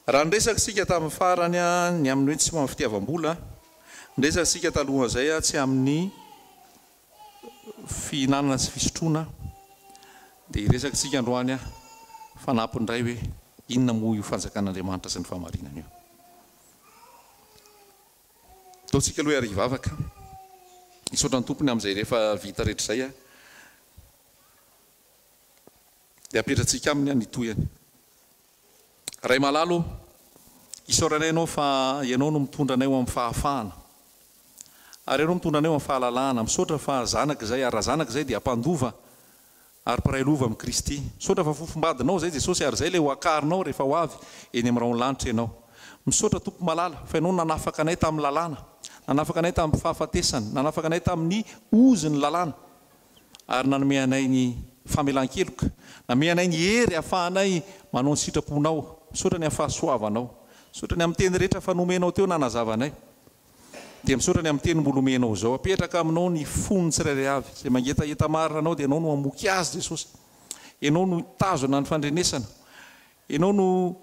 Raha niresaka isika tamin'ny farany ny amin'ny hoe tsy ho amin'ny fitiavam-bola, niresaka isika talohan'izay tsy amin'ny fihinanana sy fisotroana, dia hiresaka isika androany fanampiny indray hoe inona moa io fanjakan'Andriamanitra sy ny fahamarinana io. Ataontsika aloha ary hivavaka, hisaotra ny Tompony amin'izay rehefa vita rehetra izay. Dia apetratsika aminy ny tohiny. Ray malala ô, isaoranay Ianao fa Ianao no mitondra anay ho amin'ny fahafahana. Ary Ianao mitondra anay ho amin'ny fahalalahana. Misaotra fa zanaka izay, ary raha zanaka izay dia mpandova ary mpiray lova amin'i Kristy. Misaotra fa fofombadinao izay Jesosy ary izay ilay ho akarinao rehefa ho avy eny amin'ny rahon'ny lanitra Ianao. Misaotra Tompo malala fa Ianao no nanafaka anay tamin'ny lalàna, nanafaka anay tamin'ny fahafatesana, nanafaka anay tamin'ny ozin'ny lalàna. ary nanome anay ny famelan-keloka, nanome anay ny hery ahafahanay manao ny sitraponao. Misaotra ny amin'ny fahasoavanao. Misaotra ny amin'ny teny rehetra efa nomenao teo nanazava anay. Dia misaotra ny amin'ny teny mbola omenao izao. Apetraka aminao ny fon'ny tsirairay avy. Izay mangetaheta marina anao dia Ianao no hamoky azy Jesosy. Ianao no hitazona ny fandrenesana. Ianao no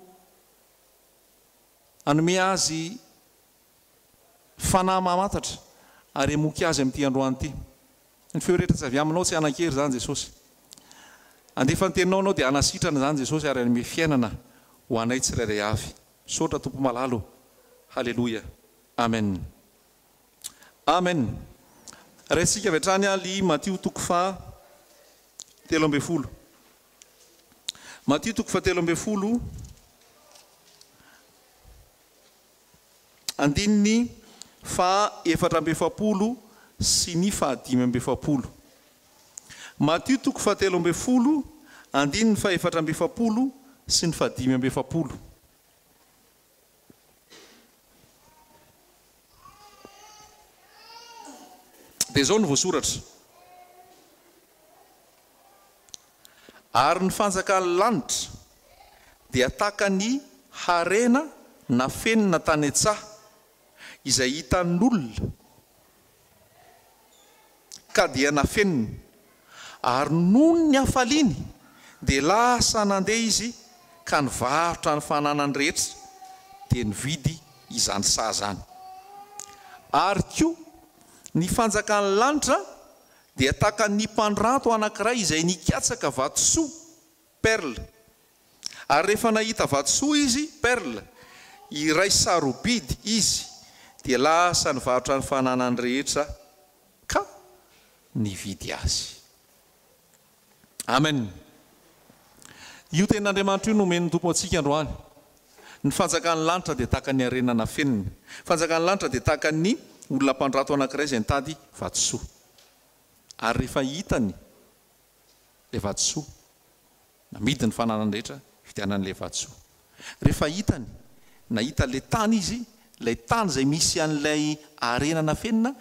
hanome azy Fanahy mahamantatra ary hamoky azy amin'ity androany ity. Ny feo rehetra tsy avy aminao tsy hanan-kery izany Jesosy. Handefa ny teninao Ianao dia hanasitrana izany Jesosy ary hanome fiainana ho anay tsirairay avy. Misaotra Tompo malala o. Haleloia. Amen. Amen. Raisintsika avy hatrany ly Matio toko faha 13. Matio toko faha 13. Andininy faha 44 sy ny faha 45. Matio toko faha 13, andininy faha 44 sy ny faha 45. Dia izao no voasoratra. Ary ny fanjakan'ny lanitra dia tahaka ny harena nafenina tany an-tsaha, izay hitan'olona ka dia nafeniny. Ary nony ny hafaliany dia lasa nandeha izy ka nivarotra ny fananany rehetra, dia nividy izany saha izany. Ary koa ny fanjakan'ny lanitra dia tahaka ny mpandranto anankiray izay nikatsaka vatosoa, perle. Ary rehefa nahita vatosoa izy, perle, iray sarobidy izy, dia lasa nivarotra ny fananany rehetra ka nividy azy. Amen. Io tenin'Andriamanitra io no omen'ny Tompo antsika androany. Ny fanjakan'ny lanitra dia tahaka ny harena nafenina. Ny fanjakan'ny lanitra dia tahaka ny olona mpandrato anankiray izay nitady vatosoa. Ary rehefa hitany ilay vatosoa, namidy ny fananany rehetra hividianany ilay vatosoa. Rehefa hitany, nahita ilay tany izy, ilay tany izay misy an'ilay harena nafenina,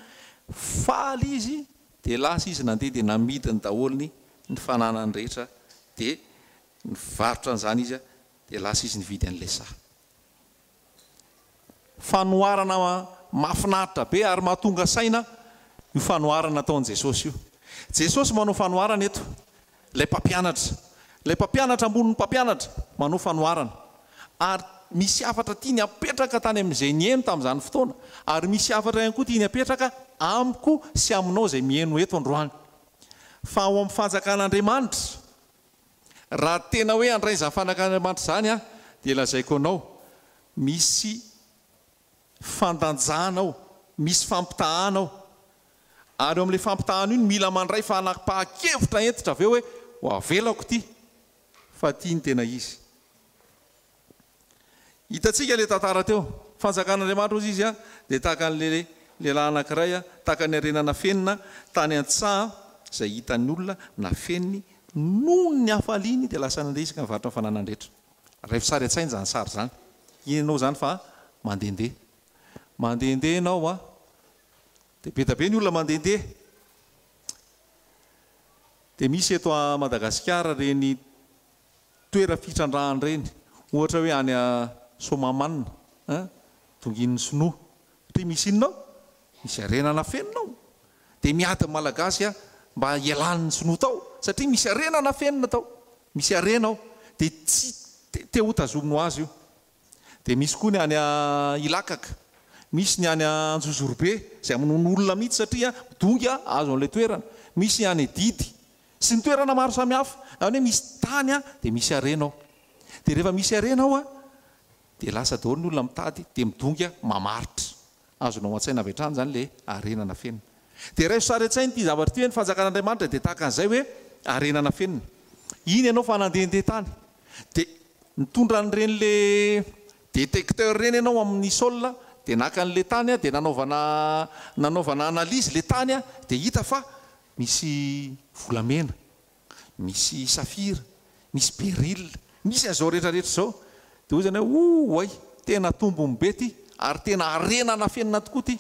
faly izy, dia lasa izy nandeha dia namidiny daholo ny ny fananany rehetra, dia nivarotra an'izany izy, dia lasa izy nividy an'ilay saha. Fanoharana mahafinaritra be ary mahatonga saina io fanoharana nataon'i Jesosy io. Jesosy manao fanoharana eto, ilay mpampianatra, ilay mpampianatra ambonin'ny mpampianatra manao fanoharana. Ary misy hafatra tiany hapetraka tany amin'izay niheno tamin'izany fotoana, ary misy hafatra ihany koa tiany hapetraka amiko sy aminao izay miheno eto androany. Fa ao amin'ny fanjakan'Andriamanitra, Raha tena hoe handray izany fanjakan'Andriamanitra izany aho, dia lazaiko anao, misy fandanjana ao, misy fampitahana ao. Ary eo amin'ilay fampitahana io no mila mandray fanapahan-kevitra hentitra avy eo hoe, ho avelako ity, fa ity no tena izy. Hitantsika ilay tantara teo. Fanjakan'Andriamanitra hozy izy dia tahaka an'ilay lehilahy anankiray, tahaka ny harena nafenina tany an-tsaha izay hitan'ny olona nafeniny noho ny hafaliany dia lasa nandeha izy ka nivarotra ny fananany rehetra. Raivo sary an-tsaina izany sary izany. Iny ianao izany fa mandehandeha. Mandehandeha ianao an, dia be dia be ny olona mandehandeha. Dia misy eto Madagasikara ireny toeram-pitrandrahana ireny, ohatra hoe any Soamahamanina, hein, dongin'ny sinoa, satria misy inona ao? Misy harena nafenina ao. Dia miady ny Malagasy mba hialan'ny sinoa tao, satria misy harena nafenina tao, misy harena ao, dia tsy te ho tazominy ho azy io. Dia misy koa ny any Ilakaka, misy ny any Anjozorobe izay hamonoana olona mihitsy satria midongy azo an'ilay toerana, misy any Didy sy ny toerana maro samihafa. Izany hoe misy tany dia misy harena ao. Dia rehefa misy harena ao dia lasa daholo ny olona mitady dia midongy mamaritra. Azonao an-tsaina avy hatrany izany ilay harena nafenina. Dia raiso sary an-tsaina ity zavatra ity hoe ny fanjakan'Andriamanitra dia tahaka an'izay hoe harena nafenina. Iny ianao fa nandehandeha tany. Dia nitondra an'ireny le detecteur ireny ianao amin'ny sol dia naka an'ilay tany dia nanaovana nanaovana analyse ilay tany dia hita fa misy volamena, misy safira, misy beryl, misy an'izao rehetra rehetra izao. Dia hoy izany hoe ouay, tena tombony be ity ary tena harena nafenina tokoa ity.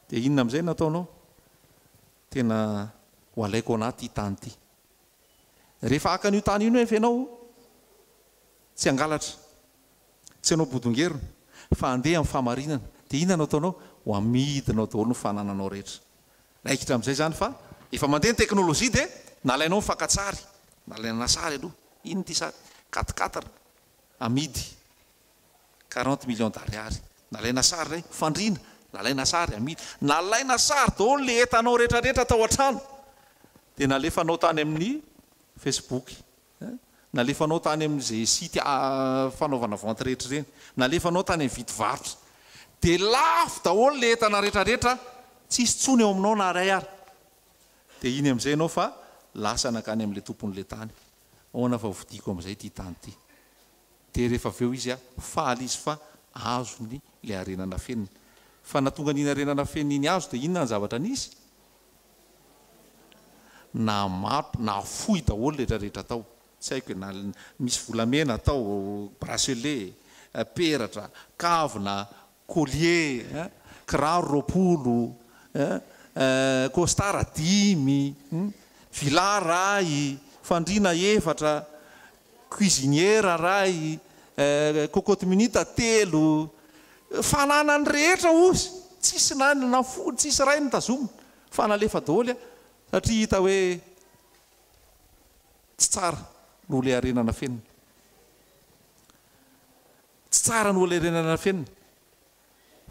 Dia inona amin'izay no nataonao? Tena ho alaiko anaty ity tany ity. Rehefa haka an'io tany io nefa ianao, tsy hangalatra, tsy hanao bodongerona, fa handeha amin'ny fahamarinana, dia inona no ataonao? Ho amidinao daholo ny fanananao rehetra. Raikitra amin'izay izany fa efa mandeha ny teknolojia dia nalainao ny fakan-tsary, nalaina sary aloha, inona ity sary? Quatre quatre, amidy. Quarante millions d'ariary. Nalaina sary indray, fandriana, nalaina sary, amidy. Nalaina sary daholo le entanao rehetra rehetra tao an-trano. Dia nalefanao tany amin'ny Facebook, nalefanao tany amin'izay site fanaovana vente rehetra ireny, nalefanao tany amin'ny vidy varotra. Dia lafo daholo le entana rehetra rehetra, tsisy intsony eo aminao na iray ary. Dia iny amin'izay ianao fa lasa nankany amin'ilay tompon'ilay tany. Ahoana fa hovidiako amin'izay ity tany ity. Dia rehefa avy eo izy faly izy fa azony ilay harena nafenina. Fa nahatonga an'iny harena nafenina iny azo dia inona ny zavatra nisy? Namap, nafoy daholo rehetra rehetra tao. Tsy haiko e, na misy volamena tao, bracelet, peratra, kavina, collier, kiraro 20, costard dimy, villa iray, fandriana efatra, cuisinière iray, cocotte minute telo, fananany rehetra ozy, tsisy na na fo, tsisy iray notazomina fa nalefa daholo satria hita hoe tsy tsara noho ilay harena nafenina. Tsy tsara noho ilay harena nafenina.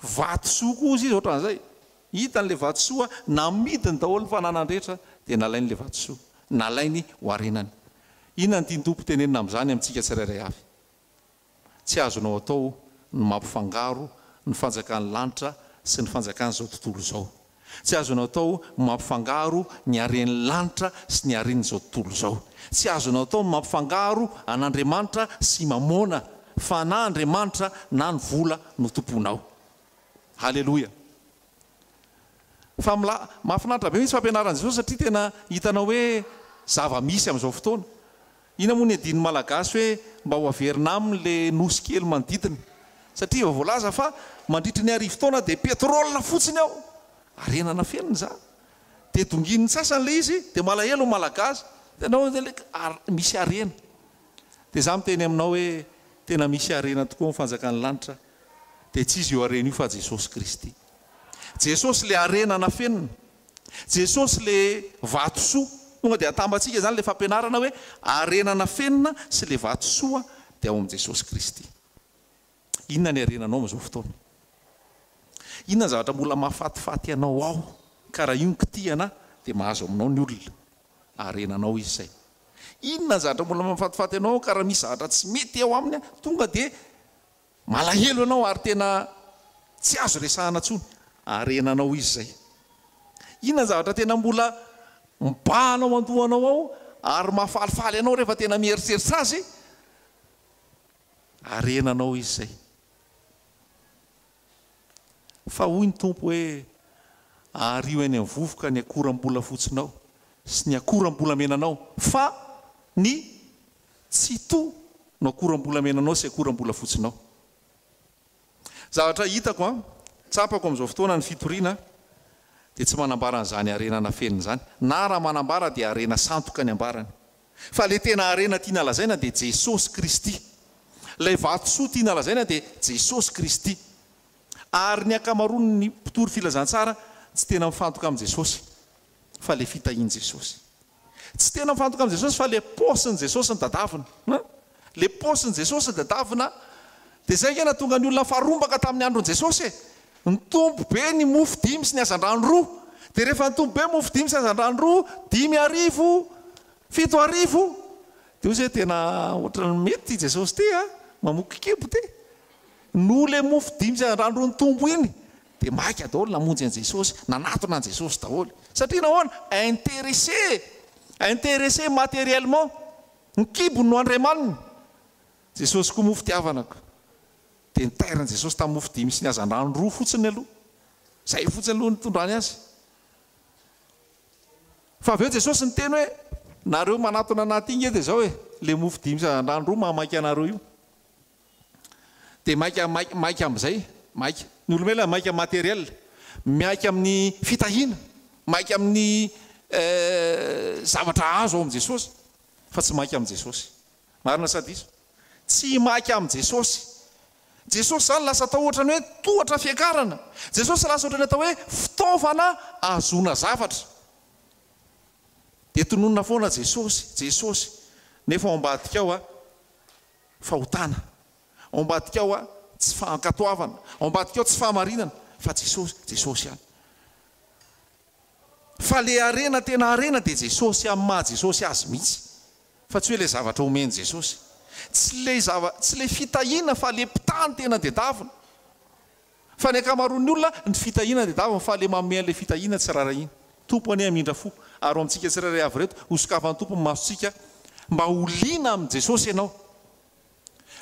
Vatosoa koa ozy izy ohatran'izay. Hitany ilay vatosoa, namidiny daholo ny fananany rehetra dia nalainy ilay vatosoa. Nalainy ho harenany. Inona no tian'ny Tompo tenenina amin'izany amintsika tsirairay avy? Tsy azonao atao ny mampifangaro ny fanjakan'ny lanitra sy ny fanjakan'izao tontolo izao. Tsy azonao atao ny mampifangaro ny haren'ny lanitra sy ny haren'izao tontolo izao. Tsy azonao atao ny mampifangaro an'Andriamanitra sy Mamôna, fa na Andriamanitra na ny vola no tomponao. Haleloia! Fa mila, mahafinaritra be mihitsy fampianaran'i Jesosy satria tena hitanao hoe zava-misy amin'izao fotoana. Inona moa ny adin'ny Malagasy hoe mba ho averina aminy le nosy kely manodidina? Satria efa voalaza fa mandritry ny arivotaona dia pétrole fotsiny ao! Harena nafenina izany. Dia dongin'ny sasany le izy dia malahelo ny Malagasy. Hitanao le misy harena. Dia za miteny aminao hoe tena misy harena tokoa ny fanjakan'ny lanitra. Dia tsy iza io harena io fa Jesosy Kristy. Jesosy le harena nafenina. Jesosy le vatosoa. Tonga dia atambatsika izany le fampianarana hoe harena nafenina sy le vatosoa dia ao amin'i Jesosy Kristy. Inona ny harenanao amin'izao fotoana? Inona ny zavatra mbola mahafatifaty anao ao ka raha io no kitihana dia mahazo aminao ny olona? Harenanao izy izay. Inona ny zavatra mbola mahafatifaty anao ao ka raha misy zavatra tsy mety ao aminy tonga dia Malahelo ianao ary tena tsy azo resahana intsony. Harenanao izy izay. Inona ny zavatra tena mbola mibahana ao an-dohanao ao ary mahafalifaly anao rehefa tena mieritreritra azy? Harenanao izy izay. Fa hoy ny Tompo hoe, Ario eny amin'ny vovoka ny akoram-bolafotsinao sy ny akoram-bolamenanao, fa ny Tsitoha no akoram-bolamenanao sy akoram-bolafotsinao. Zavatra hitako an, tsapako amin'izao fotoana ny fitoriana dia tsy manambara an'izany harena nafenina izany, na raha manambara dia harena sandoka ny ambarany. Fa ilay tena harena tiana lazaina dia Jesosy Kristy. Ilay vatosoa tiana lazaina dia Jesosy Kristy. Ary ny ankamaroan'ny mpitory filazantsara tsy tena mifantoka amin'i Jesosy fa ilay fitahian'i Jesosy. Tsy tena mifantoka amin'i Jesosy fa le paosin'i Jesosy no tadavina. An! Le paosin'i Jesosy no tadavina. Dia izay ange nahatonga ny olona nifarombaka tamin'ny andron'i Jesosy e! Nitombo be ny mofo dimy sy ny hazandrano roa. Dia rehefa nitombo be mofo dimy sy hazandrano roa, 5000, 7000, dia hoy izy hoe tena ohatran'ny mety ity Jesosy ity a! Mamoky kibo ity. Noho ilay mofo dimy sy hazandrano roa nitombo iny, dia maika daholo namonjy an'i Jesosy, nanatona an'i Jesosy daholo. Satria nahoana? Intéressé, intéressé matériellement. Ny kibony no andriamaniny. Jesosy koa moa fitiavana ka. Dia nitairin'i Jesosy tamin'ny mofo dimy sy ny hazandrano roa fotsiny aloha. Izay fotsiny aloha nitondrany azy. Fa avy eo Jesosy niteny hoe, nareo manatona anah aty nge dia izao e, ilay mofo dimy sy hazandrano roa mahamaika anareo io. Dia maika, maika, maika amin'izay, maika. Ny olombelona maika matériel, miaika amin'ny fitahiana, maika amin'ny zavatra azo ao amin'i Jesosy, fa tsy maika amin'i Jesosy. Marina sa diso? Tsy maika amin'i Jesosy. Jesosy izany lasa atao ohatran'ny hoe tohatra fiakarana. Jesosy lasa ohatran'ny atao hoe fitaovana ahazoana zavatra. Dia tononina foana Jesosy, Jesosy, nefa ao ambadika ao fahotana, ao ambadika ao tsy fankatoavana, ao ambadika ao tsy fahamarinana, fa Jesosy, Jesosy ihany. Fa le harena tena harena dia Jesosy amin'ny maha Jesosy azy mihitsy. Fa tsy hoe le zavatra omen'i Jesosy. Tsy le zava, tsy le fitahiana fa le mpitaha no tena tedavina. Fa ny ankamaroan'ny olona, ny fitahiana tedaviny fa le manome an'le fitahiana tsy rarahina. Tompo anie hamindra fo ary ho amintsika tsirairay avy ireto, hosokafan'ny Tompo ny masontsika mba ho liana amin'i Jesosy ianao.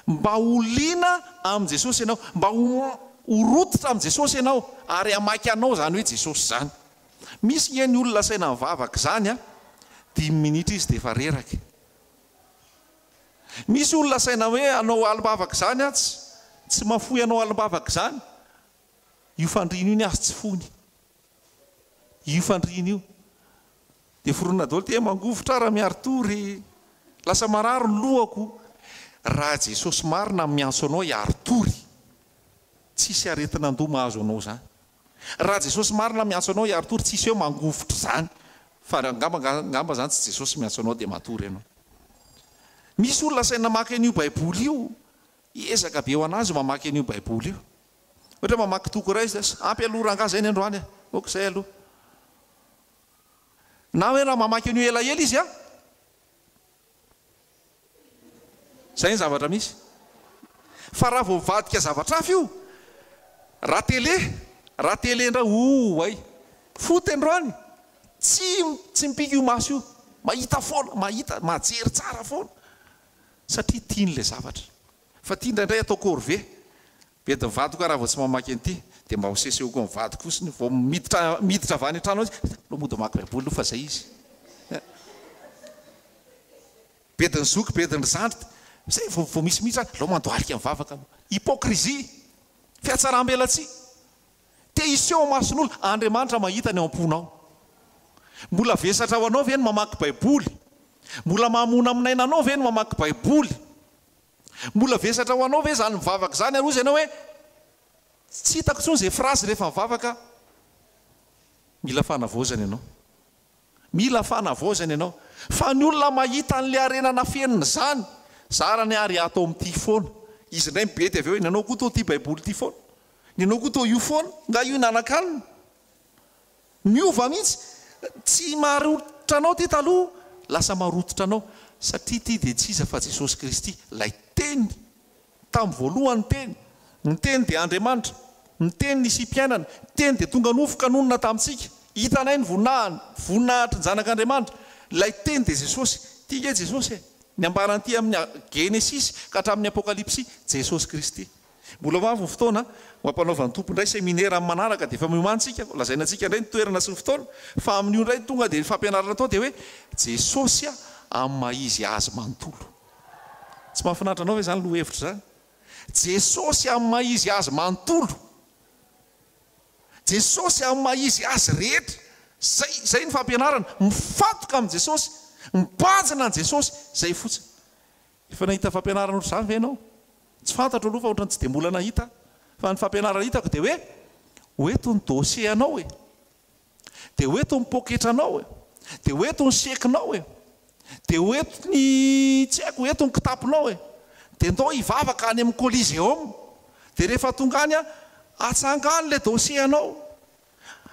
Mba ho liana amin'i Jesosy ianao, mba ho ho rototra amin'i Jesosy ianao ary hamaky anao izany hoe Jesosy izany. Misy nge ny olona asaina mivavaka izany a, dimy minitra izy dia efa reraka. Misy olona asaina hoe hanao alim-bavaka izany a, tsy tsy mahafoy hanao alim-bavaka izany. Io fandriana io ny azy tsy foiny. Io fandriana io. Dia foronina daholo ity, mangovitra aho raha miari-tory, lasa marary ny lohako. Raha Jesosy marina miantso anao hiari-tory, tsisy aretin'andoha mahazo anao izany. Raha Jesosy marina miantso anao hiari-tory, tsisy hoe mangovitra izany. Fa angamba angamba izany tsy Jesosy miantso anao dia matory ianao. Misy olona asaina maka an'io baiboly io, ezaka be ho an'azy mamaky an'io baiboly io. Ohatra hoe mamaky toko iray izy dia, ampy aloha rangahy izay ny androany e, ok izay aloha. Na hoe raha mamaky an'io elaela izy an! Izay ny zavatra misy. Fa raha vao mivadika zavatra hafa io, raha télé, raha télé indray, ouay! Foot androany, tsy tsy mipika io maso io, mahita foana, mahita, mahajery tsara foana. Satria tiany ilay zavatra. Fa ity indraindray atao corvée. Bedin'ny vadiko aho raha vao tsy mamaky an'ity dia mba ho sesehoko amin'ny vadiko fotsiny vao miditra miditra avy any an-trano izy, aleo mody mamaky baiboly aloha fa zay izy. Bedin'ny zoky, bedin'ny zandry, zay vao vao misy miditra, aleo mandohalika mivavaka aloha. Hypocrisie, fihatsaram-belatsihy. Te hiseho imason'olona, Andriamanitra mahita ny ao am-ponao. Mbola vesatra ho anao ve ny mamaky baiboly? Mbola mahamonamonaina anao ve ny mamaky baiboly? Mbola vesatra ho anao ve izany mivavaka izany ary hozy ianao hoe tsy hitako intsony izay phrase rehefa mivavaka aho. Mila fanavaozana ianao. Mila fanavaozana ianao. Fa ny olona mahita an'ilay harena nafenina izany, zarany ary ato amin'ity foana. Izy indray mibedy avy eo hoe ny anao koa toa ity baiboly ity foana. Ny anao koa toa io foana. Nga io nanan-kanina? Miova mihitsy. Tsy marototra anao ity taloha, lasa marototra anao. Satria ity dia tsy iza fa Jesosy Kristy, ilay Teny. Tamin'ny voalohany ny Teny. Ny Teny dia Andriamanitra. Ny Teny nisiam-piainana. Ny Teny dia tonga nofo ka nonina tamintsika. Hitanay ny voninahiny, voninahitry ny Zanak'Andriamanitra. Ilay Teny dia Jesosy. Ity ange Jesosy e. Ny ambaran'ity amin'ny Genesisy ka hatramin'ny Apokalypsy, Jesosy Kristy. Mbola ho avy ny fotoana ho ampanaovan'ny Tompo indray seminera amin'ny manaraka dia efa miomana isika, lazaina antsika indray ny toerana sy ny fotoana, fa amin'io indray tonga dia ny fampianarana atao dia hoe Jesosy amin'ny maha izy azy manontolo. Tsy mahafinaritra anao ve izany lohahevitra izany? Jesosy amin'ny maha izy azy manontolo. Jesosy amin'ny maha izy azy rehetra. Izay, izay ny fampianarana. Mifantoka amin'i Jesosy, mibanjina an'i Jesosy, izay fotsiny. Efa nahita fampianarana ohatr'izany ve ianao? Tsy fantatro aloha fa ohatran'ny tsy dia mbola nahita aho. Fa ny fampianarana hitako dia hoe, ho eto ny dossier anao e! Dia ho eto ny poketranao e! Dia ho eto ny chèque-nao e! Dia ho eto ny tsy haiko, ho eto ny kitaponao e! Dia ndao hivavaka any amin'ny Coliseum. Dia rehefa tonga any, atsangano ilay dossier anao.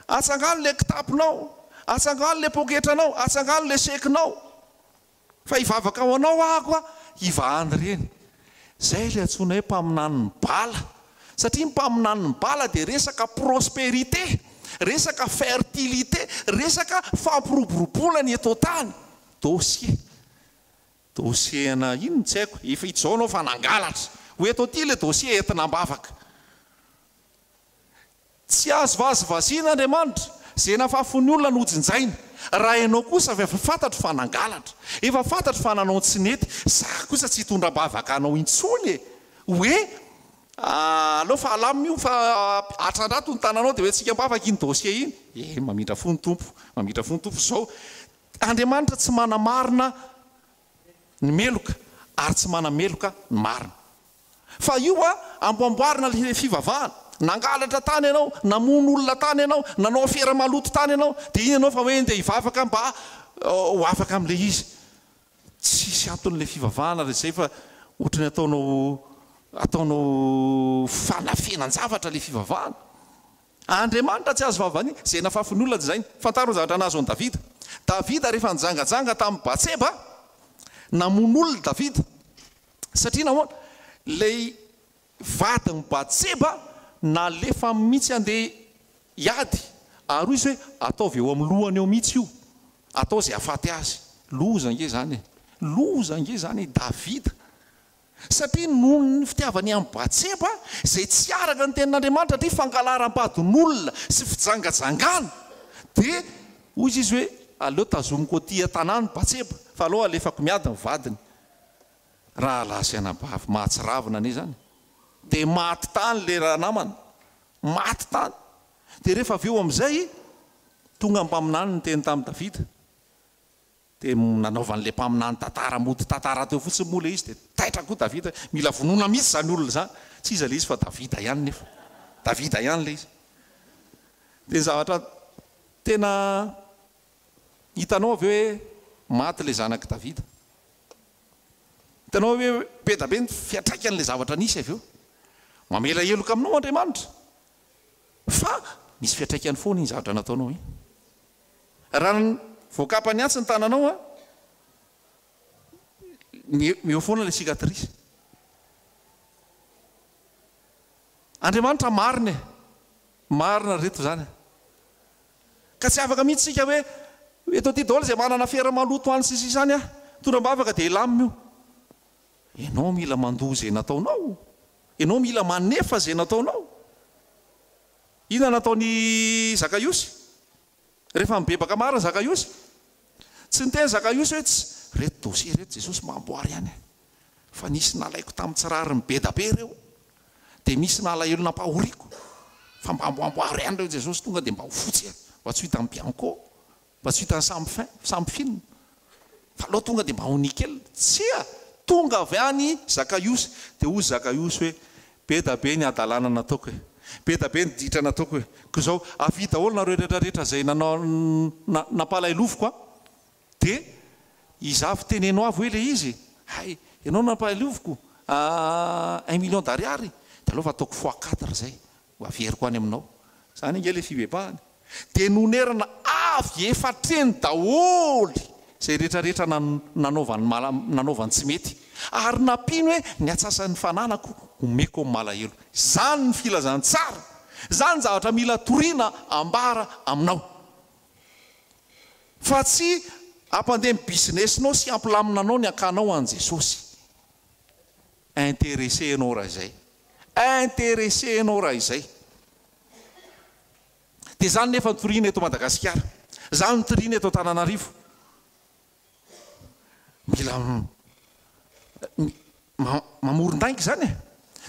Atsangano ilay kitaponao. Atsangano ilay poketranao. Atsangano ilay chèque-nao. Fa hivavaka ho anao aho a, hivahany ireny. Izay ilay antsoina hoe mpaminanin'ny bala. Satria ny mpaminanin'ny bala dia resaka prospérité, resaka fertilité, resaka fampiroboroboana ny eto an-tany. Dossier. Dossier ana inona tsy haiko, efa izao anao fa nangalatra. Ho eto aty ilay dossier entina am-bavaka. Tsy azo vazivaziana Andriamanitra, izay nafafon'ny olona no hojinjaina. Raha ianao kosa efa fantatro fa nangalatra, efa fantatro fa nanao ny tsy nety, za kosa tsy hitondra am-bavaka anao intsony e! Hoe aleo fa alamina io fa atrandrato ny tananao dia hoentintsika am-bavaka iny dossier iny. E, mamindra fo ny Tompo, mamindra fo ny Tompo izao. Andriamanitra tsy manamarina ny meloka ary tsy manameloka ny marina. Fa io a, amboamboarina ilay fivavahana. Nangalatra tany ianao, namono olona tany ianao, nanao afera maloto tany ianao, dia iny ianao fa hoe ndeha hivavaka mba ho afaka amin'ilay izy. Tsisy antony ilay fivavahana raha izay fa ohatran'ny ataonao ataonao fanafenan-javatra ilay fivavahana. Andriamanitra tsy azo vavania, izay nafafin'ny olona dia izay. Fantaro ny zavatra nahazo an'i Davida. Davida rehefa nijangajanga tamin'i Batseba, namono olona Davida. Satria nahoana? Ilay vadin'i Batseba nalefa mihitsy handeha hiady, ary hoy izy hoe, ataovy eo amin'ny lohany eo mihitsy io, atao izay hahafaty azy. Loza ange izany e! Loza ange izany e! Davida Satria noho ny fitiavany an'i Batseba, izay tsy araka ny tenin'Andriamanitra, satria fangalaram-badin'olona sy fijangajangana, dia hoy izy hoe, Aleo tazomiko aty an-tanàna i Batseba, fa aleo alefako miady ny vadiny. Rahalahy sy anabavy mahatsiravina anie izany. Dia maty tany ilay ranamana. Maty tany. Dia rehefa avy eo amin'izay, tonga ny mpaminany niteny tamin'i Davida. Dia nanaovan'ilay mpaminany tantara mody tantara teo fotsiny moa ilay izy dia taitra koa Davida hoe mila vonoina mihitsy izany olona izany. Tsy iza ilay izy fa Davida ihany nefa. Davida ihany ilay izy. Dia ny zavatra tena hitanao avy eo hoe maty ilay zanak'i Davida. Hitanao hoe be dia be ny fiantraikan'ilay zavatra nisy avy eo. Mamela heloka aminao Andriamanitra fa misy fiantraikany foana iny zavatra nataonao iny. Raha voakapan'ny antsy ny tananao an, eo foana ilay cicatrice. Andriamanitra marina e! Marina ry reto izany e! Ka tsy afaka mihitsy isika hoe eto aty daholo izay manana afera maloto any sy ny sisa any an, mitondra am-bavaka dia hilamina io. Ianao mila mandoa izay nataonao. Ianao mila manefa izay nataonao. Inona nataon'i Zakaiosy? Rehefa nibebaka marina Zakaiosy, tsy niteny Zakaiosy hoe tsy reto dossier reto Jesosy mba amboary ihany e! Fa nisy nalaiko tamin'ny tsy rariny bedabe ireo, dia misy nalahelo nampahoriako, fa mba amboamboary ihany ireo Jesosy tonga dia mba ho fotsy e! Mba tsy ho hitan'i Bianco. Mba tsy hitan'ny samy fin, samy film. Fa aleo tonga dia mba ho nickel. Tsia! Tonga avy any Zakaiosy. Dia hoy Zakaiosy hoe, Be da be ny hadalana nataoko e. Be da be ny ditra nataoko e. Koa izao, avia daholo nareo rehetra rehetra izay nanao, nampalailoviko an. Dia iza avy teneno avy hoe ilay izy? Hay, ianao no nampalailoviko, un million d'ariary. Dia aleo fa ataoko fois quatre izay. Ho averiko any aminao. Izany ange ilay fibebahana. Dia nonerana avy efatreny daholo izay rehetra rehetra nanaovany nanaovany tsy mety. Ary nampiany hoe ny atsasan'ny fananako omeko amin'ny malahelo. Izany ny filazantsara. Izany ny zavatra mila toriana ambara aminao. Fa tsy hampandeha ny business-nao sy hampilamina anao ny hakanao an'i Jesosy. Intéressé ianao raha izay. Intéressé ianao raha izay. Dia izany nefa no toriana eto Madagasikara. Izany no toriana eto Antananarivo. Mila mamoron-dainga izany e.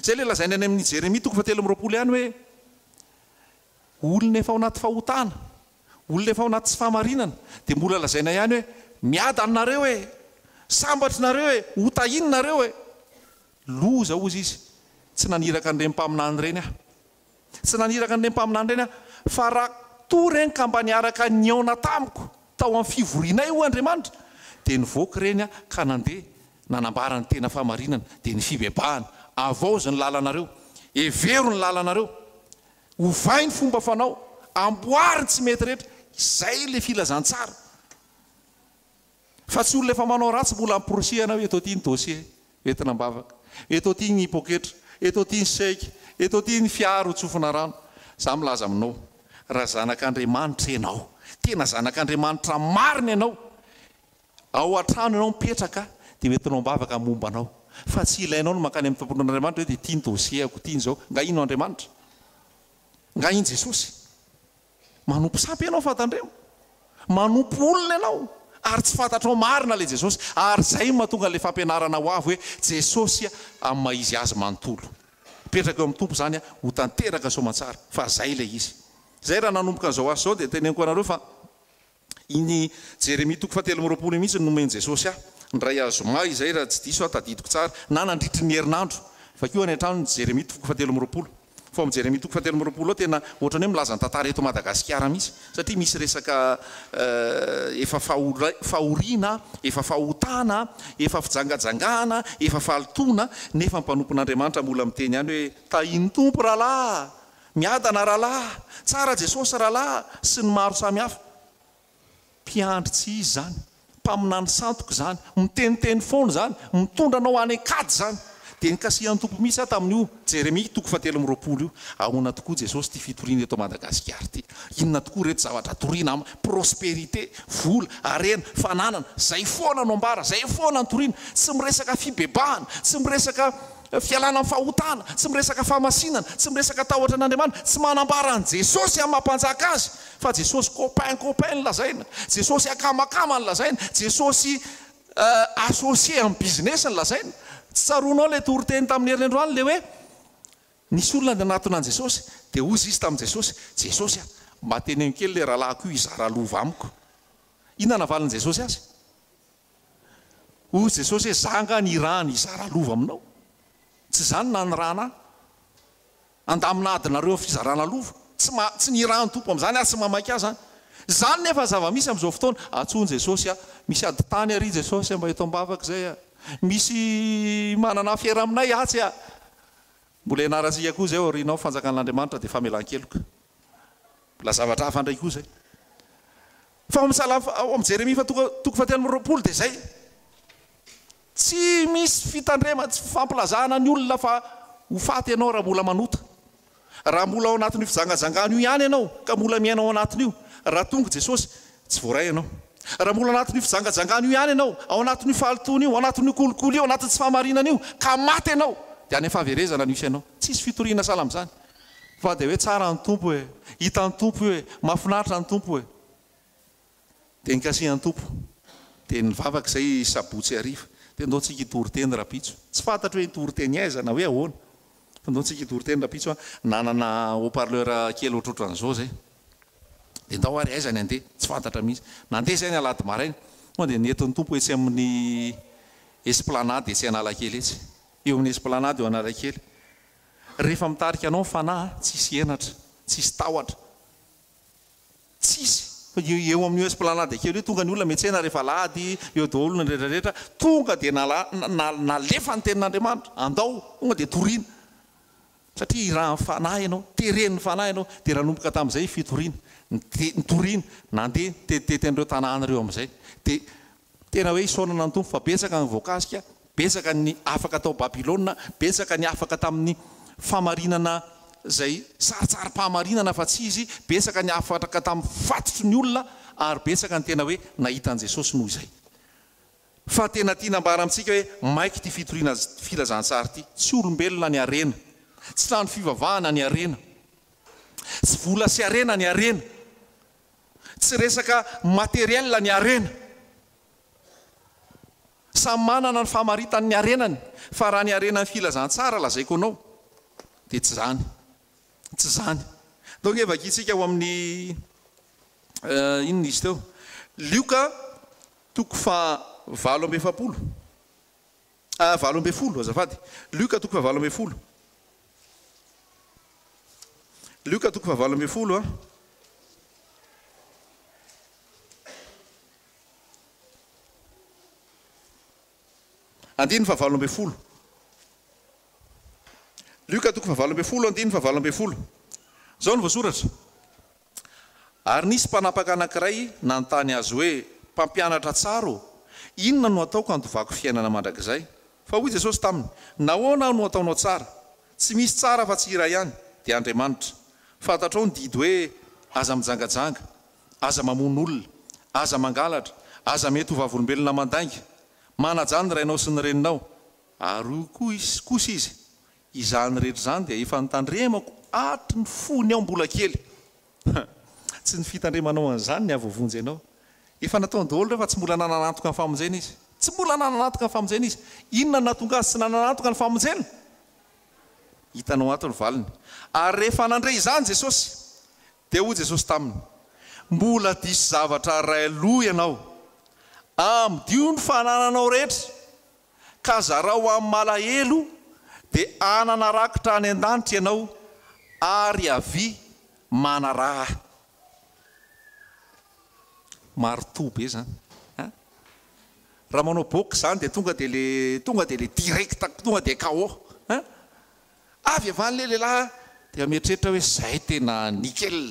Izay ilay lazainy any amin'ny Jeremia toko fahatelo amby 20 ihany hoe olona efa ao anaty fahotana, olona efa ao anaty tsy fahamarinana, dia mbola lazaina ihany hoe miadana nareo e, sambatra nareo e, ho tahiana nareo e. Loza hozy izy, tsy naniraka an'ireny mpaminany ireny aho. Tsy naniraka an'ireny mpaminany ireny aho, fa raha toa ireny ka mba niaraka nihaona tamiko tao amin'ny fivorianay, hoy Andriamanitra, dia nivoaka ireny aho ka nandeha. Nanambara ny tena fahamarinana, dia ny fibebahana. Avaozy ny lalanareo. Hevero ny lalanareo. Ovay ny fomba fanao. Amboary ny tsy mety rehetra. Izay ilay filazantsara. Fa tsy olona efa manao ratsy mbola amporisihana hoe eto aty ny dossier entina am-bavaka, eto aty ny poketra, eto aty ny chèque, eto aty ny fiara ho tsofina rano. Za milaza aminao, raha zanak'Andriamanitra ianao, tena zanak'Andriamanitra marina ianao, ao an-trano ianao mipetraka dia ho entinao am-bavaka ny momba anao. Fa tsy ilainao ny mankany amin'ny tompon'Andriamanitra hoe dia ity ny dossier-ko, ity ny izao. Nga ino Andriamanitra? Nga ino Jesosy? Manompo sampy ianao fa tandremo. Manompo olona ianao ary tsy fantatrao marina ilay Jesosy. Ary izay no mahatonga an'ilay fampianarana ho avy hoe Jesosy amin'ny maha izy azy manontolo. Mipetraka eo amin'ny Tompo izany ho tanteraka soamantsara fa izay ilay izy. Izay raha nanomboka an'izao asa izao dia teneniko anareo fa Iny Jeremia toko fahatelo amby 20 iny mihitsy no nomen'i Jesosy ahy. Indray zoma izay raha tsy diso aho, tadidiko tsara, na nandritry ny herinandro. Vakio any an-trano ny Jeremia toko fahatelo amby 20. Fa ao amin'ny Jeremia toko fahatelo amby 20 ao tena ohatran'ny hoe milaza ny tantara eto Madagasikara mihitsy. Satria misy resaka efa fahoriana, efa fahotana, efa fijangajangana, efa fahalotoana, nefa ny mpanompon'Andriamanitra mbola miteny ihany hoe, Tahin'ny Tompo rahalahy! Miadana rahalahy, tsara Jesosy rahalahy sy ny maro samy hafa. Mpiandry tsy izy izany, mpaminany sandoka izany, miteniteny foana izany, mitondra anao any an-kady izany. Dia nikasihan'ny Tompo mihitsy aho tamin'io Jeremia toko fahatelo amby 20 io. Ahoana tokoa Jesosy ity fitoriana eto Madagasikara ity? Inona tokoa ireto zavatra toriana am prospérité, vola, harena, fananana, izay foana no ambara, izay foana no toriana, tsy miresaka fibebahana, tsy miresaka Fialana amin'ny fahotana, tsy miresaka fahamasinana, tsy miresaka tahotra an'Andriamanitra, tsy manambara an'i Jesosy amin'ny maha mpanjaka azy, fa Jesosy copain copain no lazaina, Jesosy akamakama no lazaina, Jesosy associé amin'ny business no lazaina. Tsy tsaroanao ilay toriteny tamin'ny herinandro any ilay hoe nisy olona nanatona an'i Jesosy, dia hoy izy tamin'i Jesosy, Jesosy a, mba teneno kely ilay rahalahiko io hizara lova amiko. Inona navalin'i Jesosy azy? Hoy Jesosy hoe, Za angaha nirahana hizara lova aminao? Tsy izany no nanirahana ahy. Handamina adinareo amin'ny fizarana lova. Tsy ma, tsy nirahan'ny Tompo amin'izany ary tsy mamaika ahy izany. Izany nefa ny zava-misy amin'izao fotoana. Antsoin'i Jesosy aho. Misy ady tany ary Jesosy mba eto am-bavaka izay aho. Misy manana afera aminay atsy aho. Mbola ianarantsika koa izay aoriana ao, fanjakan'Andriamanitra dia famelan-keloka. Mbola zavatra hafa indray koa izay. Fa ao amin'ny Salamo, ao amin'ny Jeremia faha toko toko fahatelo amby 20 dia izay. Tsy misy fitandremana, tsy fifampilazana ny olona fa ho faty ianao raha mbola manota. Raha mbola ao anatin'io fijangajangana io ihany ianao ka mbola miaina ao anatin'io, raha tonga Jesosy, tsy voaray ianao. Raha mbola anatin'io fijangajangana io ihany ianao, ao anatin'io fahalotoana io, ao anatin'io kolikoly io, ao anatin'ny tsy fahamarinana io, ka maty ianao, dia any amin'ny fahaverezana no hisy anao. Tsisy fitoriana sahala amin'izany. Fa dia hoe tsara ny Tompo e, hitan'ny Tompo io e, mahafinaritra ny Tompo e. Dia nikasihan'ny Tompo. Dia nivavaka izay sabotsy hariva. Dia ndao tsika hitory teny rahampitso. Tsy fantatro hoe hitory teny aiza na hoe ahoana. Fa ndao tsika hitory teny rahampitso an. Nanana haut parleur kely ohatrohatran'izao izay. Dia ndao ary aiza ny handeha. Tsy fantatra mihitsy. Nandeha izay ny alahady maraina. Tonga dia nentin'ny Tompo etsy amin'ny esplanade etsy Analakely etsy. Eo amin'ny esplanade eo Analakely. Rehefa mitarika anao ny Fanahy, tsisy henatra, tsisy tahotra, tsisy. Fa eo amin'io esplanade kely io, tonga ny olona miantsena rehefa alahady, eo daholo ny rehetra rehetra, tonga dia nala, nalefa ny tenin'Andriamanitra, andao, tonga dia toriana. Satria irahan'ny Fanahy ianao, teren'ny Fanahy ianao, dia nanomboka tamin'izay fitoriana, nitoriana, nandeha nitetitety an'ireo tanàna ireo amin'izay. Dia Tena hoe isaorana ny Tompo fa betsaka ny voakasika, betsaka ny afaka tao Babylona, betsaka ny afaka tamin'ny famarinana izay sarintsarim-pahamarinana fa tsy izy, betsaka ny afaka tamin'ny fatotry ny olona ary betsaka ny tena hoe nahita an'i Jesosy noho izay. Fa tena tiana ambara amintsika hoe maika ity fitoriana filazantsara ity. Tsy olombelona ny harena, tsy trano fivavahana ny harena, tsy vola sy harena ny harena. Tsy resaka matériel ny harena. Samy manana ny famaritany ny harenany, fa raha ny harenan'ny filazantsara lazaiko anao dia tsy izany. Tsy izany. Ndao ange vakintsika ao amin'ny inona izy teo? Lioka toko faha 48. 18, azafady. Lioka toko faha 18. Lioka toko faha 18 a. Andininy fahavalo ambin'ny folo. Lioka toko fahavalo ambin'ny folo, andininy fahavalo ambin'ny folo. Izao no voasoratra, Ary nisy mpanapaka anankiray nanontany azy hoe, Mpampianatra tsara ô, inona no hataoko handovako fiainana mandrakizay? Fa hoy Jesosy taminy, Nahoana aho no ataonao tsara? Tsy misy tsara afa-tsy iray ihany, dia Andriamanitra. Fantatrao ny didy hoe, Aza mijangajanga, aza mamono olona, aza mangalatra, aza mety ho vavolombelona mandainga, manajà ny rainao sy ny reninao. Ary hoy koa kosa izy, Izany rehetra izany dia efa notandremako hatry ny fony aho mbola kely. Tsy ny fitandremanao an'izany ny hahavoavonjy anao. Efa nataony daholo ireo fa tsy mbola nanana antoka ny famonjena izy. Tsy mbola nanana antoka ny famonjena izy. Inona no nahatonga azy tsy nanana antoka ny famonjena? Hitanao ato ny valiny. Ary rehefa nandre izany Jesosy, dia hoy Jesosy taminy, Mbola diso zavatra iray aloha ianao. Amidio ny fanananao rehetra, ka zarao amin'ny malahelo, dia hanana rakitra any an-danitra ianao, ary avia manaraha ahy. Maritoa be zany an! Raha manao boxe zany dia tonga dia le tonga dia le direct tonga dia KO an! Avy avy any le lehilahy dia mieritreritra hoe zay tena nickel,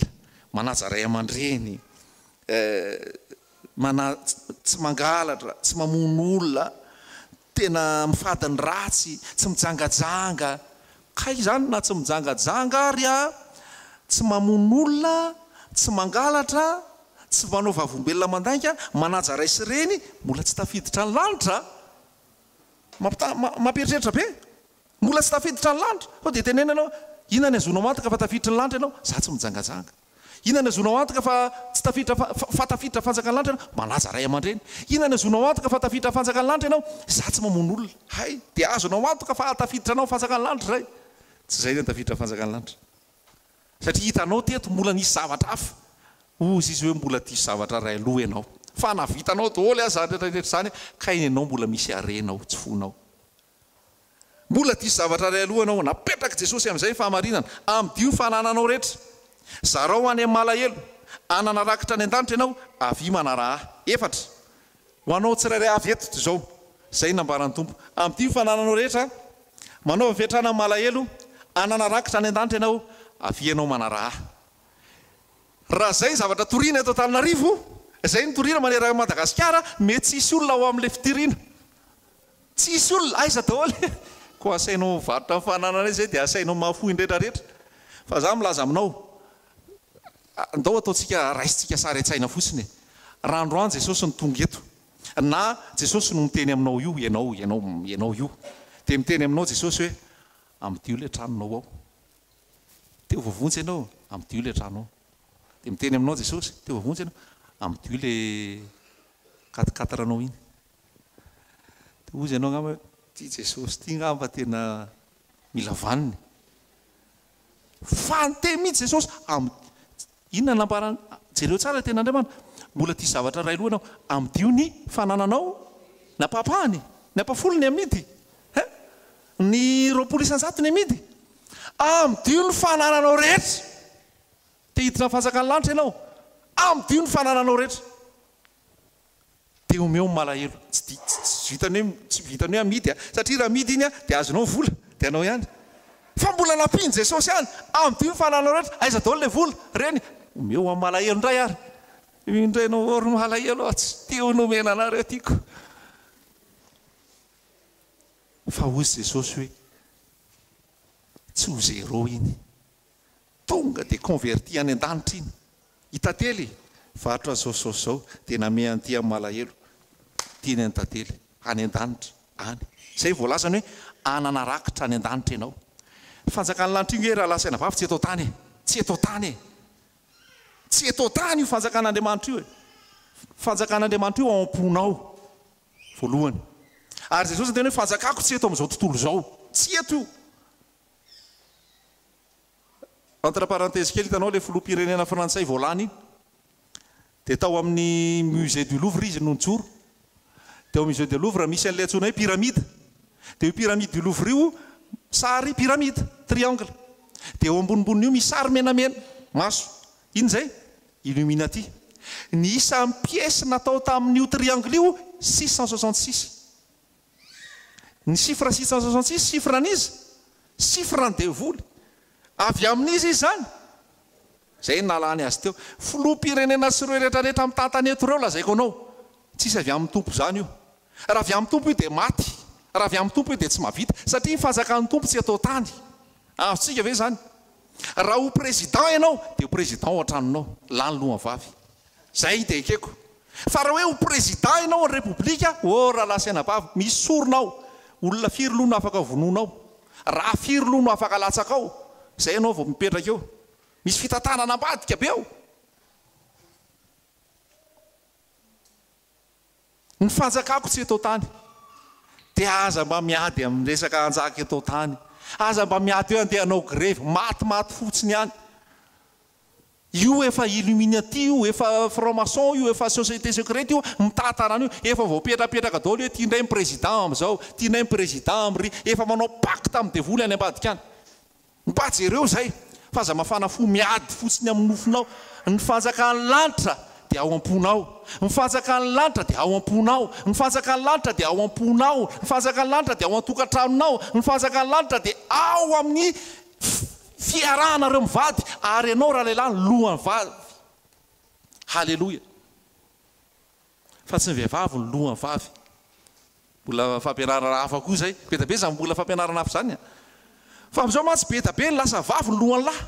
manaja ray aman-dreny, mana tsy mangalatra, tsy mamono olona, tena mifady ny ratsy, tsy mijangajanga. Kay izany na tsy mijangajanga ary a, tsy mamono olona, tsy mangalatra, tsy manao vavombelona mandainga, manaja ray sy reny, mbola tsy tafiditra ny lanitra a! Mampita mampieritreritra be! Mbola tsy tafiditra ny lanitra! Sao dia teneno ianao, inona ny azonao antoka fa tafiditry ny lanitra ianao? Za tsy mijangajanga. Inona no azonao antoka fa tsy tafiditra fa tafiditra fanjakan'ny lanitra ianao? Manaja ray aman-dreny. Inona no azonao antoka fa tafiditra fanjakan'ny lanitra ianao? Izaho tsy mamono olona. Hay, dia azonao antoka fa hahatafiditra anao fanjakan'ny lanitra izay. Tsy izay ny tafiditra fanjakan'ny lanitra. Satria hitanao teto mbola nisy zavatra hafa. Hozy izy hoe mbola diso zavatra iray aloha ianao. Fa na vitanao daholo aza izany rehetra rehetra izany, kay ny anao mbola misy harena ao tsy fonao. Mbola diso zavatra iray aloha ianao. Napetrak'i Jesosy amin'izay ny fahamarinana. Amidio ny fanananao rehetra. Zarao any amin'ny malahelo. Hanana rakitra any an-danitra ianao. Avia manaraha ahy. Efatra. Ho anao tsirairay avy eto dia izao. Izay no nambaran'ny Tompo. Amidio ny fanananao rehetra. Manaova fiantrana amin'ny malahelo. Hanana rakitra any an-danitra ianao. Avia ianao manaraha ahy. Raha izay ny zavatra torina eto Antananarivo, izay no torina manerana an'i Madagasikara, mety tsy hisy olona ao amin'ilay fitoriana. Tsy hisy olona, aiza daholo e! Koa asainao mivarotra ny fananana izay dia asainao mahafoy ny rehetra rehetra. Fa za milaza aminao, ndao ataontsika raisintsika sary an-tsaina fotsiny e! Raha androany Jesosy no tonga eto, na Jesosy no miteny aminao io, ianao, ianao, ianao io, dia miteny aminao Jesosy hoe, amidio ilay tranonao ao. Te ho voavonjy ianao, amidio ilay trano ao. Dia miteny aminao Jesosy, te ho voavonjy ianao, amidio ilay quatre quatre anao iny. Dia hozy ianao angamba hoe, ity Jesosy ity angamba tena mila vaniny. Fa niteny mihitsy Jesosy, am, inona no nambarany? Jereo tsara ilay tenin'Andriamanitra. Mbola tia zavatra iray loha ianao. Amidio ny fanananao, ny ampahapahany, ny ampahafolony amidy. Hein? Ny 20 isan-jatony amidy. Amidio ny fanananao rehetra. Te hiditra ny fanjakan'ny lanitra ianao. Amidio ny fanananao rehetra. Dia omeo ny malahelo. Tsy di, tsy, tsy vitan'ny hoe, tsy vitan'ny hoe amidy a. Satria raha amidy iny a, dia azonao ny vola, dia anao ihany. Fa mbola nampian'i Jesosy ihany, amidio ny fanananao rehetra, aiza daholo ilay vola? Ireny, omeo amin'ny malahelo indray ary. Io indray no or malahelo aho, tsy tia ho nomena anareo tiako. Fa hozy Jesosy hoe, tsy ho zéro iny. Tonga dia converti any an-danitra iny. I Tantely, varotra zao sy zao sy zao, dia namehy an'ity amin'ny malahelo. Tiany an'i Tantely. Any an-danitra, any. Izay voalazany hoe hanana rakitra any an-danitra ianao. Ny fanjakan'ny lanitra io nge rahalahy sy anabavy tsy eto an-tany e. Tsy eto an-tany e. Tsy eto an-tany io fanjakan'Andriamanitra io e. Fanjakan'Andriamanitra io ao am-ponao, voalohany. Ary Jesosy niteny hoe fanjakako tsy eto amin'izao tontolo izao. Tsy eto io. Entre parenthèse kely, hitanao ilay filoham-pirenena frantsay vao lany iny? Dia tao amin'ny musée du Louvre izy no nijoro. Dia ao musée du Louvre misy an'ilay antsoina hoe pyramide. Dia io pyramide du Louvre io sary pyramide, triangle. Dia eo ambonimbonin'io misy sary menamena, maso. Inona izay? Illuminati. Ny isan'ny pièces natao tamin'io triangle io 666. Ny chiffre 666 chiffre an'iza? Chiffre an'ny devoly. Avy amin'iza izy izany? Izay no nahalany azy teo. Filoham-pirenena sy ireo rehetra rehetra mitantana eto ireo lazaiko anao, tsisy avy amin'ny Tompo izany io. Raha avy amin'ny Tompo io dia maty. Raha avy amin'ny Tompo io dia tsy mahavita. Satria ny fanjakan'ny Tompo tsy atao tany. Azontsika ve izany? Raha ho président ianao dia ho président ao an-tranonao. Lany lohan'ny vavy. Izay dia ekeko. Fa raha hoe ho président ianao an'ny Repoblika, oh rahalahy sy anabavy, misy sorona ao. Olona firy loha no afaka vonoina ao? Rà firy loha no afaka alatsaka ao? Izay ianao vao mipetraka eo. Misy fitantanana ambadika be ao. Ny fanjakako tsy eto an-tany. Dia aza mba miady amin'ny resaka hanjaka eto an-tany. Aza mba miady hoe andeha hanao grevy. Matimaty fotsiny ihany. Io efa illuminati io, efa franc maçon io, efa société secrète io, mitantana an'io, efa voapetrapetraka daholo hoe ity indray ny président amin'izao, ity indray ny président amin'ry, efa manao pacte amin'ny devoly any ambadika any. Mba jereo izay, fa aza mafana fo miady fotsiny amin'ny nofonao. Ny fanjakan'ny lanitra dia ao am-ponao. Ny fanjakan'ny lanitra dia ao am-ponao. Ny fanjakan'ny lanitra dia ao am-ponao. Ny fanjakan'ny lanitra dia ao an-tokantranonao. Ny fanjakan'ny lanitra dia ao amin'ny fiarahanareo mivady ary ianao ralehilahy ny lohan'ny vavy. Haleloia. Fa tsy ny vehivavy no lohan'ny vavy. Mbola fampianarana hafa koa izay. Be dia be izany mbola fampianarana hafa izany an. Fa amin'izao mantsy be dia be ny lasa vavy ny lohan'ny lahy.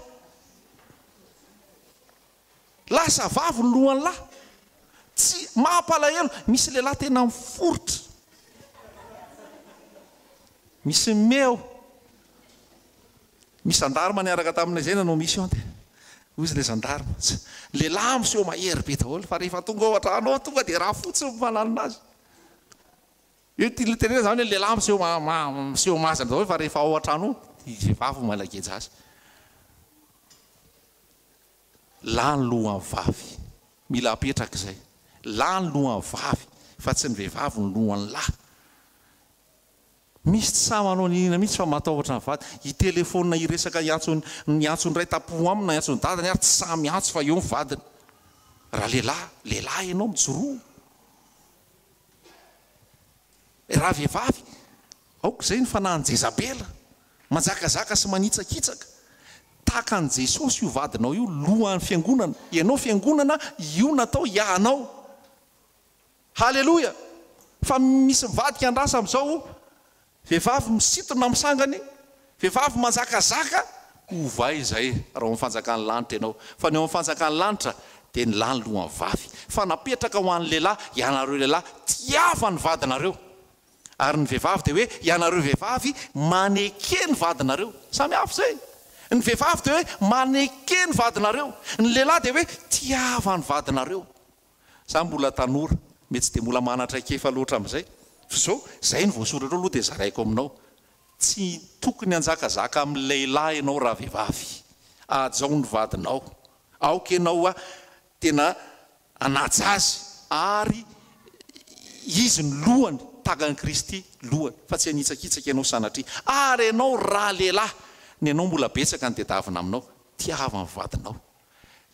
Lasa vavy ny lohan'ny lahy. Tsy mampalahelo, misy lehilahy tena miforitra. Misy me ao. Misy zandarma niaraka taminay izay nanao mission dia hoy izy ilay zandarma, tsy, ny lehilahy miseho mahery be daholo fa rehefa tonga ao an-trano ao tonga dia rafotsy ny mananona azy. Io tian'ilay tenenina izany hoe lehilahy miseho miseho mazana daholo fa rehefa ao an-trano ao ny vehivavy no malageja azy. Lahy ny lohan'ny vavy. Mila apetraka izay. Lahy ny lohan'ny vavy fa tsy ny vehivavy no lohan'ny lahy. Misy tsy sahy manao n'inona mihitsy fa matahotra ny vady. Hitelefaonina hiresaka hiantso hiantso ny ray tampo aminy na hiantso ny dadany ary tsy sahy miantso fa eo ny vadiny. Raha lehilahy, lehilahy ianao mijoroa. Raha vehivavy, aoka izay ny fanahin'i Jezabela, manjakazaka sy manitsakitsaka. Tahaka an'i Jesosy io vadinao io, lohan'ny fiangonana. Ianao fiangonana, io natao hiahanao. Haleloia! Fa misy mivadika andrasa amin'izao, vehivavy misintona amin'ny sangany, vehivavy manjakazaka, ovay izay raha ao amin'ny fanjakan'ny lanitra ianao. Fa ny ao amin'ny fanjakan'ny lanitra dia ny lahy ny lohan'ny vavy. Fa napetraka ho an'ny lehilahy, ianareo lehilahy, tiava ny vadinareo. Ary ny vehivavy dia hoe, ianareo vehivavy, maneke ny vadinareo. Samy hafa izay. Ny vehivavy dia hoe, maneke ny vadinareo. Ny lehilahy dia hoe, tiava ny vadinareo. Za mbola tanora, mety tsy dia mbola mana-traikefa loatra amin'izay, fa izao, izay no voasoratra ao aloha dia zaraiko aminao. Tsy tokony hanjakazaka amin'ny lehilahy ianao raha vehivavy. Hajao ny vadinao. Aoka ianao tena hanaja azy ary izy no lohany tahaka an'i Kristy lohany, fa tsy hanitsakitsaka ianao sanatria. Ary ianao raha lehilahy, ny anao mbola betsaka ny tedavina aminao. Tiava ny vadinao.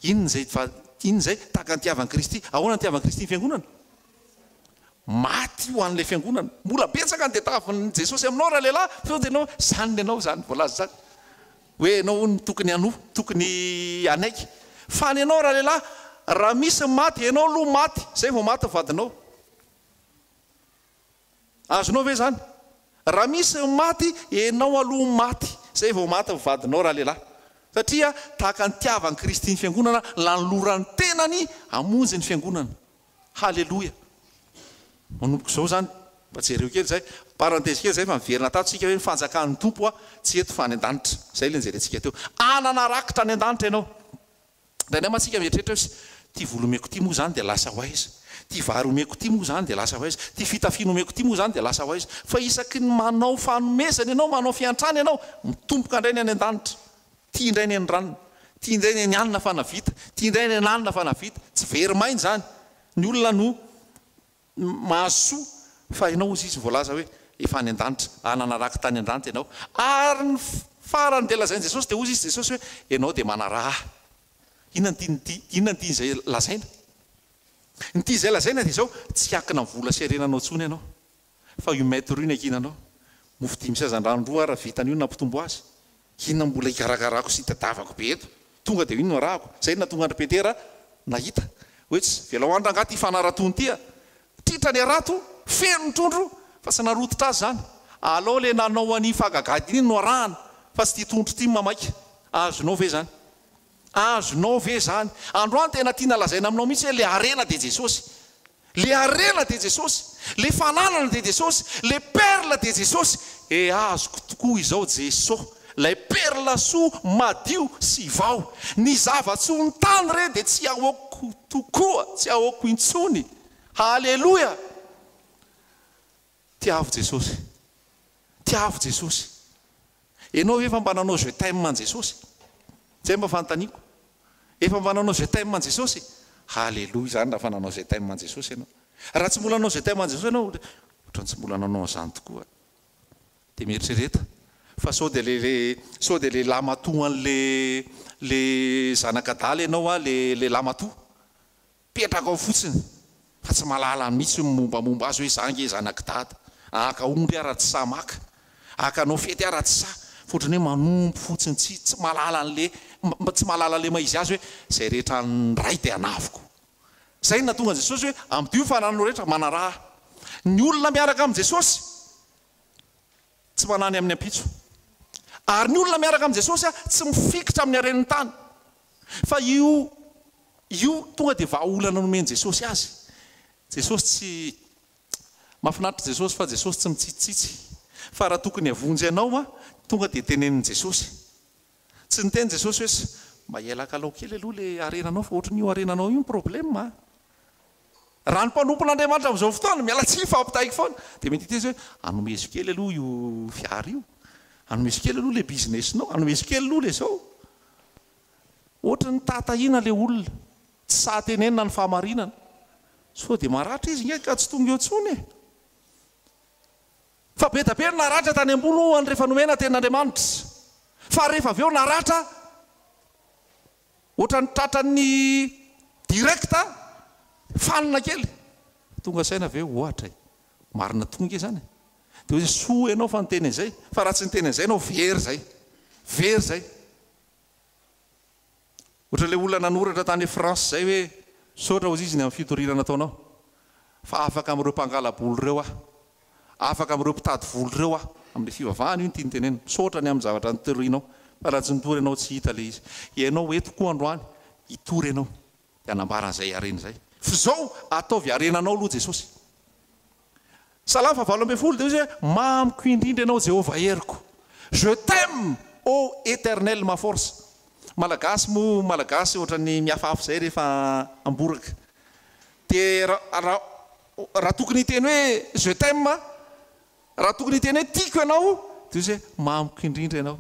Inona izay fa inona izay? Tahaka ny tiavan'i Kristy. Ahoana ny tiavan'i Kristy ny fiangonana? Maty ho an'ilay fiangonana. Mbola betsaka ny tadiavin'i Jesosy aminao ralehilahy, fa sao dia ianao, izany ny anao izany voalaza izany. Hoe ianao hono tokony hanoa, tokony hanaiky. Fa ny anao ralehilahy, raha misy ny maty, ianao aloha maty, izay vao maty ny vadinao. Azonao ve izany? Raha misy ny maty, enao aloha maty, zay vao maty ny vadinao ralehilahy. Satria tahaka ny tiavan'i Kristy ny Fiangonana, nanolorany tenany hamonjy ny Fiangonana. Haleloia! Manomboka izao izany, mba jereo kely izay, parenthèse kely izay fa miverina tato isika hoe ny fanjakan'ny Tompo tsy eto fa any an-danitra. Izay ilay nijerentsika teo. Hanana rakitra any an-danitra ianao. Indraindray mantsy isika mieritreritra hoe ity vola omeko ity moa izany dia lasa ho aiza? Ity vary omeko ity moa izany dia lasa ho aiza? Ity fitafiana omeko ity moa izany dia lasa ho aiza? Fa isaky ny manao fanomezana ianao, manao fiantrana ianao, mitomboka indray ny any an-danitra. Ity indray ny an'i ranona, ity indray ny an'i anona fa navita, ity indray ny an'i anona fa navita. Tsy very maina izany. Ny olona no Mahazo soa fa ianao hozy izy voalaza hoe efa any an-danitra, hanana rakitra any an-danitra ianao. Ary ny farany dia lazain'i Jesosy dia hozy izy Jesosy hoe ianao dia manaraha ahy. Inona no tian'ity, inona no tian'izay lazaina? Ny tian'izay lazaina dia izao, tsy hiankina amin'ny vola sy harenanao intsony ianao, fa io mètre io no iankinanao. Mofo dimy sy hazandrano roa ara vitan'io nampitombo azy. Inona mbola hikarakarako sy hitadavako be eto? Tonga dia io no arahako. Izay no nahatonga an-dry Petera nahita. Hoe tsy, velao any rangahy ity fanaratony ity a! Tritra ny harato, feno ny trondro, fa tsy narototra azy izany. Alao ilay nanao an'iny fahagagana iny no arahana, fa tsy ity trondro ity no mamaika. Azonao ve izany? Azonao ve izany? Androany tena tiana lazaina aminao mihitsy hoe ilay harena dia Jesosy. Le harena dia Jesosy, le fananana dia Jesosy, le perle dia Jesosy, e azoko tokoa izao Jeso, lay perle soa madio sy vao, ny zava-tsoa ny tany re dia tsy ahoako tokoa, tsy ahoako intsony, haleloia! Tiavo Jesosy, tiavo Jesosy, enao ve efa mba nanao je t'aime an'i Jesosy? Zay mba fanontaniako. Efa mba nanao je t'aime an'i Jesosy? Haleloia izany raha efa nanao je t'aime an'i Jesosy ianao. Raha tsy mbola nanao je t'aime an'i Jesosy ianao, ohatran'ny tsy mbola nanao an'izany tokoa. Dia mieritrereta fa sao dia le sao dia le lamatoa an'le le zanak'adala ianao a, le le lamatoa. Mipetraka ao fotsiny fa tsy mahalala mihitsy ny mombamomba azy hoe za ange zanak'i dada, haka omby aho raha tsy sahy maka, haka hanao fety aho raha tsy sahy, fa ohatran'ny hoe manompo fotsiny tsy tsy mahalala an'le tsy mahalala an'le maha izy azy hoe izay rehetra an'ny Ray dia anaviko. Izay no nahatonga an'i Jesosy hoe ampidio ny fanananao rehetra, manaraha ahy. Ny olona miaraka amin'i Jesosy tsy manahy ny amin'ny ampitso. Ary ny olona miaraka amin'i Jesosy tsy mifikitra amin'ny haren'ny tany. Fa io io tonga dia vahaolana nomen'i Jesosy azy. Jesosy tsy Mahafinaritra Jesosy fa Jesosy tsy mitsitsitsy. Fa raha tokony havonjy anao tonga dia tenenin'i Jesosy. Tsy niteny Jesosy hoe mba hialakalao kely aloha le harenanao fa ohatran'io harenanao io ny problème a! Raha ny mpanompon'Andriamanitra amin'izao fotoana, miala tsiny fa ampitahaiko foana, dia mety hiteny izy hoe anomezo kely aloha io fiara io, anomezo kely aloha le business-nao, anomezo kely aloha le zao. Ohatran'ny tahatahiana le olona, tsy sahy tenenina ny fahamarinana. Sao dia maratra izy nge ka tsy tonga eo intsony e! Fa be da be ny naratra tany am-boalohany rehefa nomena tenin'Andriamanitra. Fa rehefa avy eo naratra ohatran'ny tratran'ny direct fanina kely. Tonga saina ve ohatra e. Marina tokoa nge izany e. Dia hoe soa ianao fa niteny an'izay, fa raha tsy niteny an'izay ianao very izay. Very izay. Ohatran'ilay olona nanoratra tany France izay hoe misaotra hozy izy ny amin'ny fitoriana nataonao fa afaka amin'ireo mpangala-bolo ireo aho, afaka amin'ireo mpitady vola ireo aho, amin'ilay fivavahana io no tiany tenenina, misaotra ny amin'ny zavatra nitorianao fa raha tsy nitory ianao tsy hita ilay izy. Ianao eto koa androany hitory ianao dia hanambara an'izay harena izay. F'izao ataovy harenanao aloha Jesosy. Salamo fahavalo ambin'ny folo dia hoy izy hoe, Mamiko indrindra Ianao Jehovah heriko. Je t'aime, ô Eternel ma force. Malagasy moa Malagasy ohatran'ny mihafahafa izay rehefa amboraka. Dia raha raha tokony hiteny hoe je t'aime, raha tokony hiteny hoe tiako ianao, dia hoy izy hoe mamiko indrindra ianao.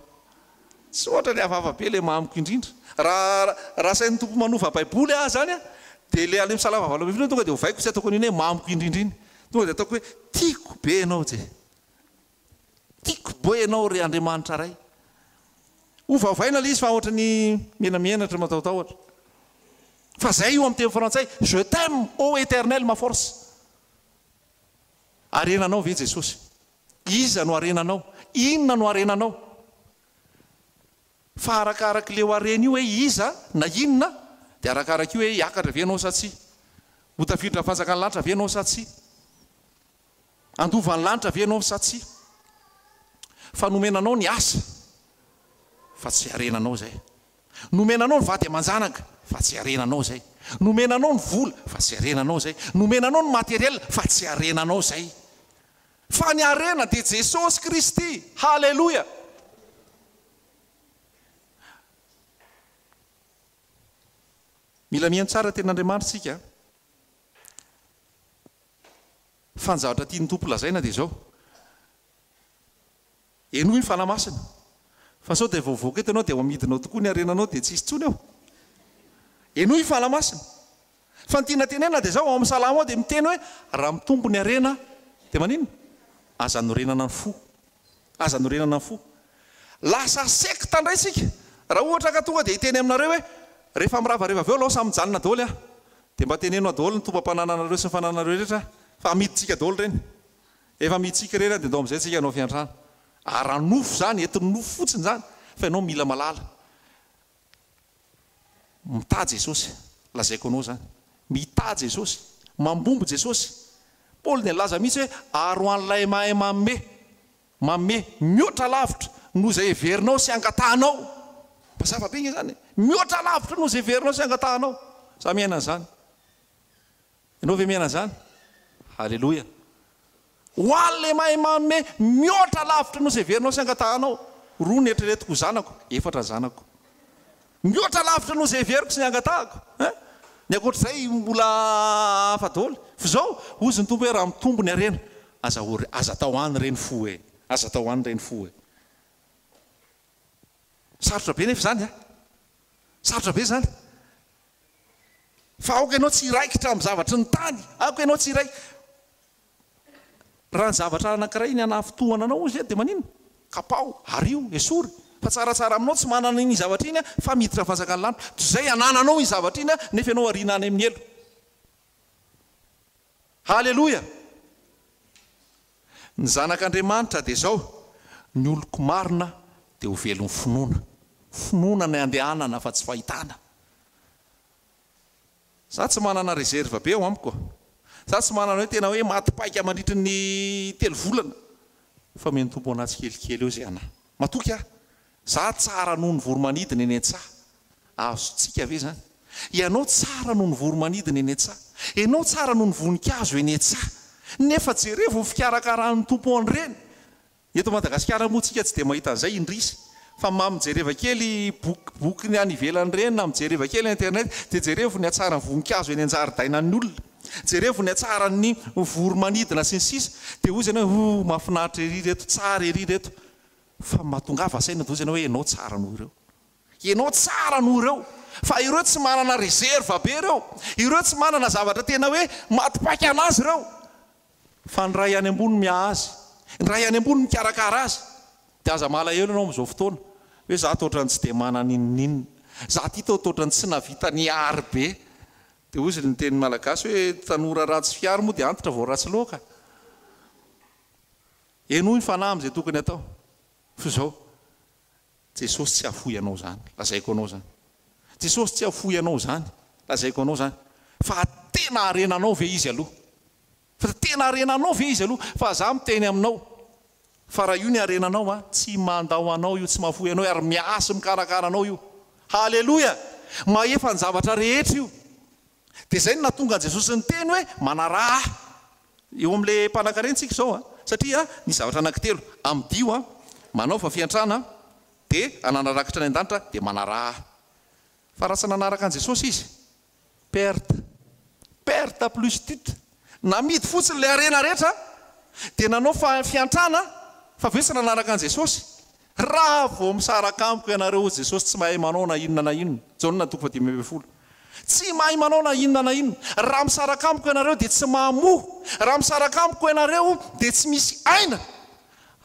Tsy ohatra ny hafahafa be ilay mamiko indrindra. Raha raha asain'ny Tompo manova baiboly aho izany an, dia ilay any amin'ny Salamo 18 tonga dia ovaiko tsy ataoko an'iny hoe mamiko indrindra iny. Tonga dia ataoko hoe tiako be ianao Je. Tiako be ianao ry Andriamanitra Ray. Ovaovaina ilay izy fa ohatra ny menamenatra matahotahotra. Fa izay io amin'ny teny frantsay, je t'aime ô Eternel ma force. Harenanao ve Jesosy? Iza no harenanao? Inona no harenanao? Fa arakarak'ileo harena io hoe iza na inona dia arakarak'io hoe hiakatra ve ianao sa tsia? Ho tafiditra amin'ny fanjakan'ny lanitra ve ianao sa tsia? Handova ny lanitra ve ianao sa tsia? Fa nomena anao ny asa fa tsy harenanao izay. Nomena anao ny vady aman-janaka fa tsy harenanao izay. Nomena anao ny vola fa tsy harenanao izay. Nomena anao ny matériel fa tsy harenanao izay. Fa ny harena dia Jesosy Kristy. Haleloia! Mila mihaino tsara tenin'Andriamanitra isika. Fa ny zavatra tian'ny Tompo lazaina dia izao. Henoy ny Fanahy Masina. Fa sao dia vao mivoaka eto ianao dia ho amidinao tokoa ny harenanao dia tsy hisy intsony eo. Henoy ny Fanahy Masina. Fa ny tiana tenenina dia izao, ao amin'ny Salamo ao dia miteny hoe raha mitombo ny harena dia maninona? Aza anorenana ny fo. Aza anorenana ny fo. Lasa sekta indray isika. Raha ohatra ka tonga dia hiteny aminareo hoe rehefa miravareva avy eo alao samy mijanona daholo an. Dia mba teneno daholo ny tompam-panananareo sy ny fanananareo rehetra fa amidintsika daholo ireny. Efa mitsika ireny dia ndao amin'izay tsika hanao fiantrana. Ara-nofo izany, entin'ny nofo fotsiny izany, fa ianao mila malala. Mitaha Jesosy, lazaiko anao izany. Mitaha Jesosy, mambombo Jesosy. Paoly dia nilaza mihitsy hoe ary ho an'ilay mahay manome, manome mihoatra lavitra noho izay heverinao sy angatahanao. Mazava be ange izany e! Mihoatra lavitra noho izay heverinao sy angatahanao. Za miaina an'izany. Ianao ve miaina an'izany? Haleloia! Ho an'ilay mahay manome mihoatra lavitra noho izay heverinao sy angatahanao. Roa ny eritreretiko ho zanako, efatra zanako. Mihoatra lavitra noho izay heveriko sy ny angatahako. Hein? Ny ankoatr'izay mbola hafa daholo. Fa izao, hozy ny Tompo hoe raha mitombo ny harena, aza ory, aza atao any ireny fo e! Aza atao any ireny fo e! Sarotra be nefa izany an! Sarotra be izany. Fa aoka ianao tsy hiraikitra amin'ny zavatry ny tany. Aoka ianao tsy hiraikitra. Raha ny zavatra anankiray ny hanafintohana anao hozy dia maninona? Kapao, ario, esory. Fa tsaratsara aminao tsy manana iny zavatra iny fa miditra amin'ny fanjakan'ny lanitra. Toy izay anananao iny zavatra iny nefa ianao ariana any amin'ny helo. Haleloia! Ny zanak'Andriamanitra dia izao, ny oloko marina dia ho velon'ny finoana. Finoana ny andehanana fa tsy fahitana. Za tsy manana reserve be ao amiko a! Za tsy manana hoe tena hoe maty paika mandritry ny telo volana fa omen'ny Tompo anah tsikelikely eo izay anah. Matoky aho. Za tsara noho ny voromanidina eny an-tsaha. Azontsika ve izany? Ianao tsara noho ny voromanidina eny an-tsaha. Ianao tsara noho ny voninkazo eny an-tsaha. Nefa jerevo ny fikarakaran'ny Tompo an'ireny. Eto Madagasikara moa tsika tsy dia mahita an'izay indrisy fa ma mijereva kely boky boky ny any ivelany ireny na mijereva kely internet dia jerevo ny hatsaran'ny voninkazo eny an-jaridainan'ny olona, jerevo ny hatsaran'ny voro-manidina sy ny sisa dia hoy izy ianao hoe oh mahafinaritra ery ireto, tsara ery ireto fa mahatongava saina dia hoy izy ianao hoe ianao tsara noho ireo. Ianao tsara noho ireo fa ireo tsy manana reserve be ireo, ireo tsy manana zavatra tena hoe maty paika anazy ireo. Fa ny Ray any ambony miaha azy. Ny Ray any ambony mikarakara azy. Dia aza malahelo ianao amin'izao fotoana hoe za toa ohatran'ny tsy dia manana inon'inona. Za ty toa ohatran'ny tsy nahavita niary be. Dia hoy izy ny teny malagasy hoe tanora ratsy fiary moa dia antitra vao ratsy loaka. Henoy ny fanahy amin'izay tokony atao. Fa izao, Jesosy tsy hahafoy anao izany, lazaiko anao izany. Jesosy tsy hahafoy anao izany, lazaiko anao izany. Fa tena harenanao ve Izy aloha? Fa tena harenanao ve Izy aloha? Fa za miteny aminao, fa raha io ny harenanao an, tsy mandao anao io, tsy mahafoy anao io, ary miaha sy mikarakara anao io. Haleloia! Mahefa ny zavatra rehetra io. Dia izay no nahatonga an'i Jesosy niteny hoe, Manaraha Ahy. Eo amin'ilay mpanankarena isika izao an, satria nisy zavatra anankitelo, amidio an, manaova fiantrana, dia hanana rakitra any an-danitra, dia manaraha Ahy. Fa raha tsy nanaraka an'i Jesosy izy, perte, perte plus tut, namidy fotsiny ilay harena rehetra, dia nanao fiantrana, fa avy eo tsy nanaraka an'i Jesosy. Raha vao misaraka amiko ianareo, hoy Jesosy, tsy mahay manao na inona na inona. Jaona toko fahadimy ambin'ny folo. Tsy mahay manao na inona na inona. Raha misaraka amiko ianareo dia tsy mamoa. Raha misaraka amiko ianareo dia tsy misy aina.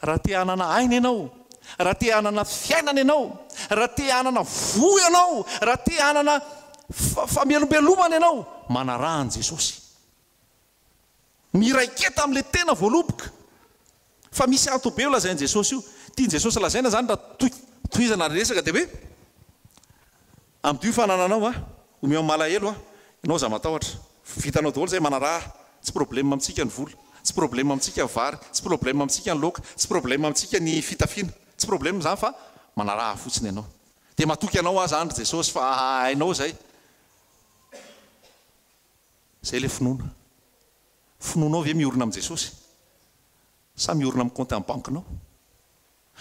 Raha te hanana aina ianao, raha te hanana fiainana ianao, raha te hanana voa ianao, raha te hanana famelombelomana ianao, manaraha an'i Jesosy. Miraiketa amin'ilay tena voaloboka. Fa misy antony be io lazain'i Jesosy io. Tian'i Jesosy lazaina izany raha tohizana ilay resaka dia hoe, Amidio fanananao an, omeo amin'ny malahelo an, ianao aza matahotra. Vitanao daholo izay, manaraha ahy. Tsy problème amintsika ny vola, tsy problème amintsika ny vary, tsy problème amintsika ny laoka, tsy problème amintsika ny fitafiana. Tsy problème izany fa manaraha ahy fotsiny ianao. Dia matoky anao aho izany ry Jesosy fa hainao izay. Izay ilay finoana. Finoanao ve miorina amin'i Jesosy? Sa miorina amin'ny compte en banque-nao?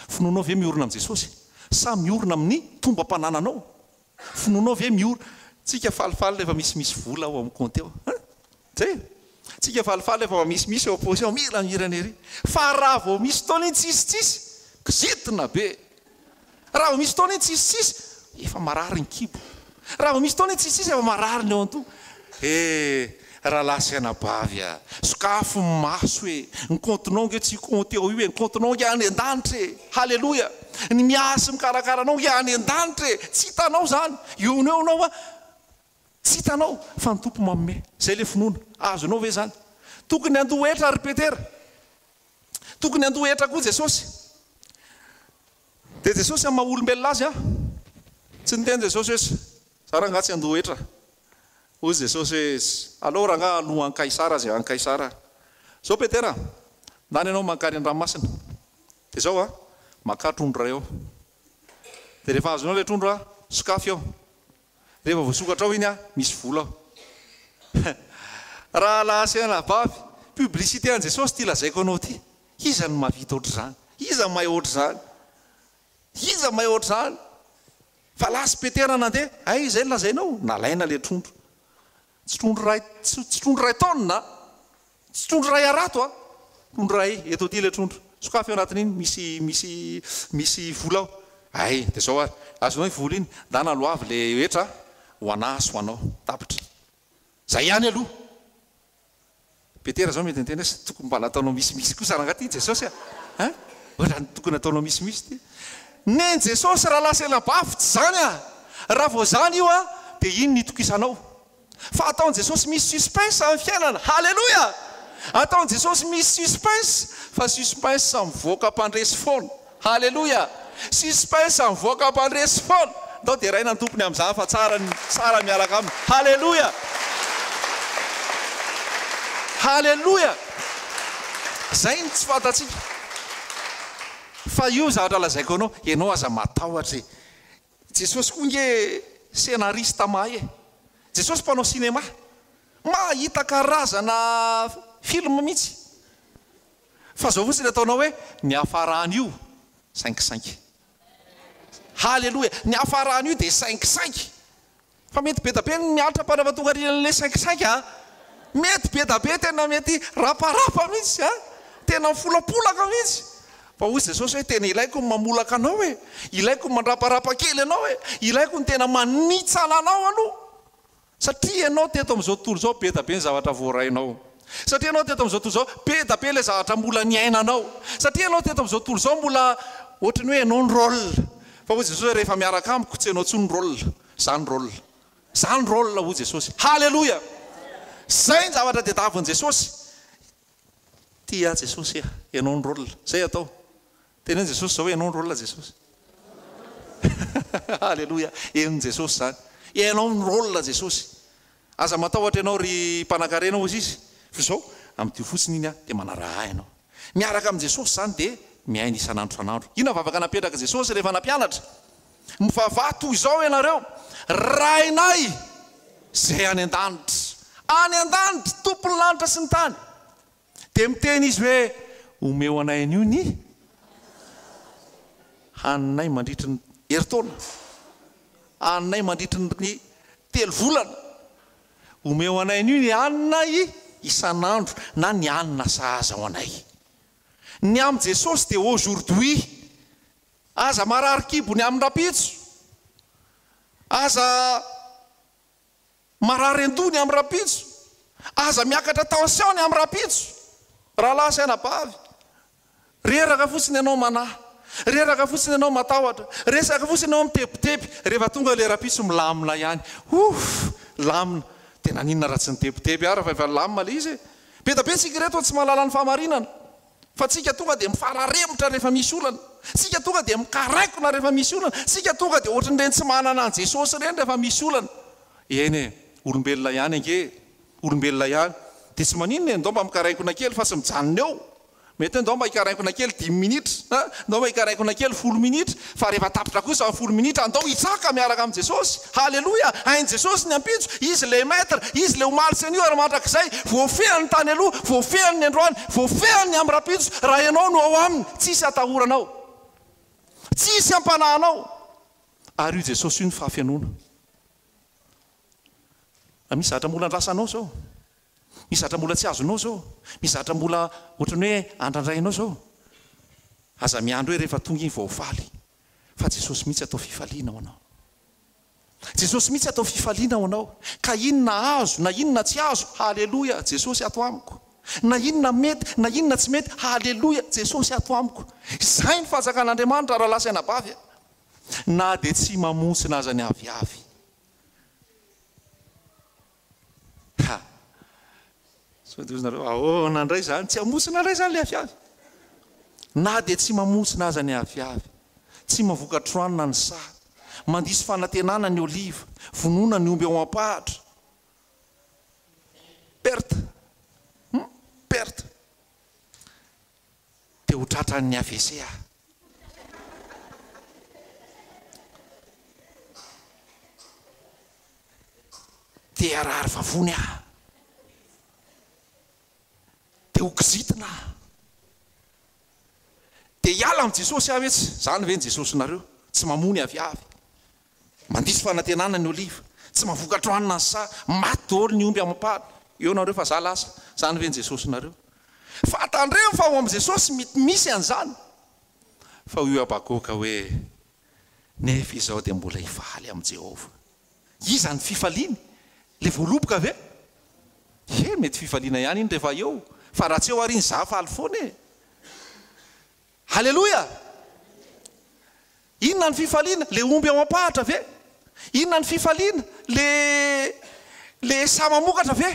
Finoanao ve miorina amin'i Jesosy? Sa miorina amin'ny tombam-panananao? Finoanao ve mior. Tsika falifaly rehefa misimisy vola ao amin'ny compte ao. Hein? Zay e! Tsika falifaly rehefa mba misimisy ao am-paosy ao, miramirana ery. Fa raha vao misy fotoana iny tsisy tsisy, kizitina be. Raha vao misy fotoana iny tsisy tsisy, efa marary ny kibo. Raha vao misy fotoana iny tsisy tsisy, efa marary ny ao an-doha. Eh! Rahalahy sy anabavy a! Sokafo ny maso e! Ny compte-nao ange tsy io compte eo io e! Ny compte-nao ange any an-danitra e! Haleloia! Ny miahy sy mikarakara anao ange any an-danitra e! Tsy hitanao izany! Eo no eo ianao a! Tsy hitanao fa ny Tompo manome. Izay ilay finoana. Azonao ve izany? Tokony handoa hetra ry Petera. Tokony handoa hetra koa Jesosy. Jesosy amin'ny maha olombelona Azy an! Tsy niteny Jesosy hoe, za rangaha tsy handoa hetra. Hoy Jesosy hoe, aleo rangaha aloha an'i Kaisara izay an'i Kaisara. Zao Petera, ndana ianao mankany an-dranomasina. Dia zao an, makà trondro iray ao. Dia rehefa azonao ilay trondro an, sokafy ao. Rehefa voasokatra ao iny an, misy vola ao. Rahalahy sy anabavy, publicité an'i Jesosy ity lazaiko anao ity. Iza no mahavita ohatr'izany? Iza mahay ohatr'izany? Iza mahay ohatr'izany? Fa lasa Petera nandeha, hay izay no lazainao, nalaina ilay trondro. Tsy trondro iray, tsy trondro iray taonina an! Tsy trondro iray harato an! Trondro iray, eto aty ilay trondro. Sokafy ao anatin'iny, misy, misy, misy vola ao. Hay, dia izao ary, azonao iny vola iny, ndana aloavy ilay hetra ho anà sy ho anao. Tapitra. Izay ihany aloha. Petera zao mety niteny hoe tokony mba nataonao misimisy kosa rangaha ty Jesosy a! Hein? Ohatrany tokony nataonao misimisy ty. Nen'i Jesosy rahalahy sy anabavy tsy zany a! Raha vao zany io a, dia iny no itokisanao. Fa ataon'i Jesosy misy suspense ny fiainana. Haleloia! Ataon'i Jesosy misy suspense, fa suspense mivoaka mpandresy foana. Haleloia! Suspense mivoaka mpandresy foana! Ndao deraina ny Tompony amin'izany fa tsara ny tsara miaraka aminy. Haleloia! Haleloia! Zay no tsy fantatsika. Fa io zavatra lazaiko anao, ianao aza matahotra e. Jesosy koa nge scenariste mahay e. Jesosy mpanao cinéma. Mahita karazana film mihitsy. Fa zao fotsiny ataonao hoe ny hafaran'io cinq cinq. Haleloia! Ny hafaran'io dia cinq cinq. Fa mety be da be ny miantra mpanava tonga aorian'ilay cinq cinq a! Mety be da be tena mety raparapa mihitsy a! Tena mifolapolaka mihitsy. Fa hoy Jesosy hoe tena ilaiko ny mamolaka anao e! Ilaiko ny mandraparapa kely anao e! Ilaiko ny tena manitsana anao aloha. Satria ianao teto amin'izao tontolo izao be da be ny zavatra voarainao. Satria ianao teto amin'izao tontolo izao be da be ilay zavatra mbola niainanao. Satria ianao teto amin'izao tontolo izao mbola ohatran'ny hoe ianao ny rôle. Fa hoy Jesosy hoe rehefa miaraka amiko tsy ianao intsony ny rôle. Za ny rôle. Za ny rôle hoy Jesosy. Haleloia! Zay ny zavatra tediavin'i Jesosy. Tia ahy Jesosy a! Ianao ny rôle. Zay atao. Teneno Jesosy zao hoe ianao ny rôle Jesosy. Aleloia! Henon'i Jesosy izany. Ianao ny rôle Jesosy. Aza matahotra ianao ry mpanankarena hozy izy fa izao amidio fotsiny iny aho dia manaraha ahy ianao. Miaraka amin'i Jesosy izany dia miaina isan'andro isan'andro. Inona ny vavaka napetrak'i Jesosy rehefa nampianatra? Mivavaha toy izao ianareo, Rainay izay any an-danitra. Any an-danitra, Tompon'ny lanitra sy ny tany. Dia miteny izy hoe, Omeo anay anio ny haninay mandritry ny herintaona, haninay mandritry ny telo volana. Omeo anay anio ny haninay isan'andro na ny hanina sahaza ho anay. Ny amin'i Jesosy dia aujourd'hui. Aza marary kibo ny amin'ny rahampitso. Aza Marary an-doha ny amin'ny rahampitso. Aza miakatra tension ny amin'ny rahampitso. Rahalahy sy anabavy, reraka fotsiny ianao manahy. Reraka fotsiny ianao matahotra. Resaka fotsiny ianao mitebiteby. Rehefa tonga ilay rahampitso milamina ihany. Ouf! Lamina. Dia naninona raha tsy nitebiteby aho raha efa lamina ilay izy e? Be dia be isika ireto tsy mahalala ny fahamarinana. Fa tsika tonga dia mifararemotra rehefa misy olana. Tsika tonga dia mikaraikona rehefa misy olana. Tsika tonga dia ohatran'ireny tsy manana an'i Jesosy ireny rehefa misy olana. Eny e, olombelona ihany ange e. Olombelona ihany. Dia tsy maninona e, ndao mba mikarainkona kely fa tsy mijanona eo. Mety hoe ndao mba hikarainkona kely dimy minitra, a, ndao mba hikarainkona kely folo minitra. Fa rehefa tapitra kosa ny folo minitra, andao hitsaka miaraka amin'i Jesosy. Haleloia! Hain'i Jesosy ny ampitso. Izy ilay Maître. Izy ilay omaly sy anio ary mandrakizay. Voafehiny ny tany aloha, voafehiny ny androany, voafehiny ny amin'ny rahampitso. Raha ianao no ao Aminy, tsisy hatahoranao. Tsisy hampanahinao. Ary io Jesosy io ny fahafenoana. Raha misy zavatra mbola andrasanao izao, misy zavatra mbola tsy azonao izao, misy zavatra mbola ohatran'ny hoe andrandrainao izao, aza miandry hoe rehefa tonga iny vao ho faly, fa Jesosy mihitsy atao fifaliana ho anao. Jesosy mihitsy atao fifaliana ho anao. Ka inona azo na inona tsy azo, haleloia, Jesosy ato amiko. Na inona mety na inona tsy mety, haleloia, Jesosy ato amiko. Izay ny fanjakan'Andriamanitra rahalahy sy anabavy a. Na dia tsy mamontsina aza ny aviavy. Ha! Sao dia hozy nareo, ahoana indray izany? Tsy hamontsina indray izany ilay aviavy? Na dia tsy mamontsina aza ny aviavy. Tsy mahavokatro hanina ny saha. Mandiso fanantenana ny oliva. Vonoina ny omby ao am-pahatra. Perte. Hum, perte. Dia ho tratran'ny AVC aho. Dia harary vavony aho. Dia ho kizitina aho. Dia hiala amin'i Jesosy aho etsy. Izany ve ny Jesosinareo? Tsy mamony aviavy. Mandiso fanantenana ny oliva. Tsy mahavokatra hohanina ny saha. Maty daholo ny omby amam-pahana. Eo nareo fa za lasa. Izany ve ny Jesosinareo? Fa tandremo fa ao amin'i Jesosy mety misy an'izany. Fa hoy Habakoka hoe, Nefa izaho dia mbola hifaly amin'i Jehovah. Iza ny fifaliany? Ilay voaloboka ve? He, mety fifaliana ihany iny rehefa eo, fa raha tsy eo ary iny za faly foana e! Haleloia! Inona ny fifaliana? Le omby ao am-pahatra ve? Inona ny fifaliana? Le le saha mamokatra ve?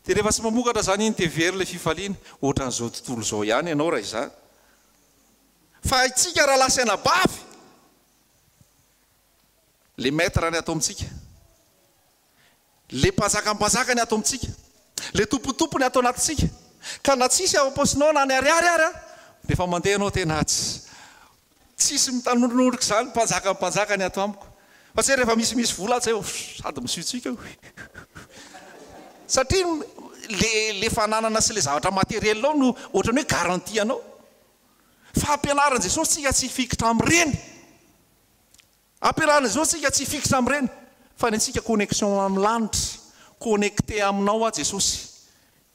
Dia rehefa tsy mamokatra izany iny dia very ilay fifaliana. Ohatran'izao tontolo izao ihany ianao raha izany. Fa isika rahalahy sy anabavy, Le maître ny ato amintsika. Le mpanjaka mpanjaka ny ato amintsika. Le tompo tompo ny ato anatintsika. Ka na tsisy ao am-paosinao na ny ariary ary an, rehefa mandeha ianao tena tsy tsisy mitanondronondroka izany mpanjaka mpanjaka ny ato amiko. Fa tsy hoe rehefa misimisy vola aho tsy hoe sady misiotsioka io. Satria le le fananana sy le zavatra matériel ao no ohatran'ny hoe garantie anao. Fa ampianarin'i Jesosy tsika tsy hifikitra amin'ireny. Ampiarahana izao tsika tsy hifikitra amin'ireny fa ny antsika connexion amin'ny lanitra, connecté aminao aho Jesosy,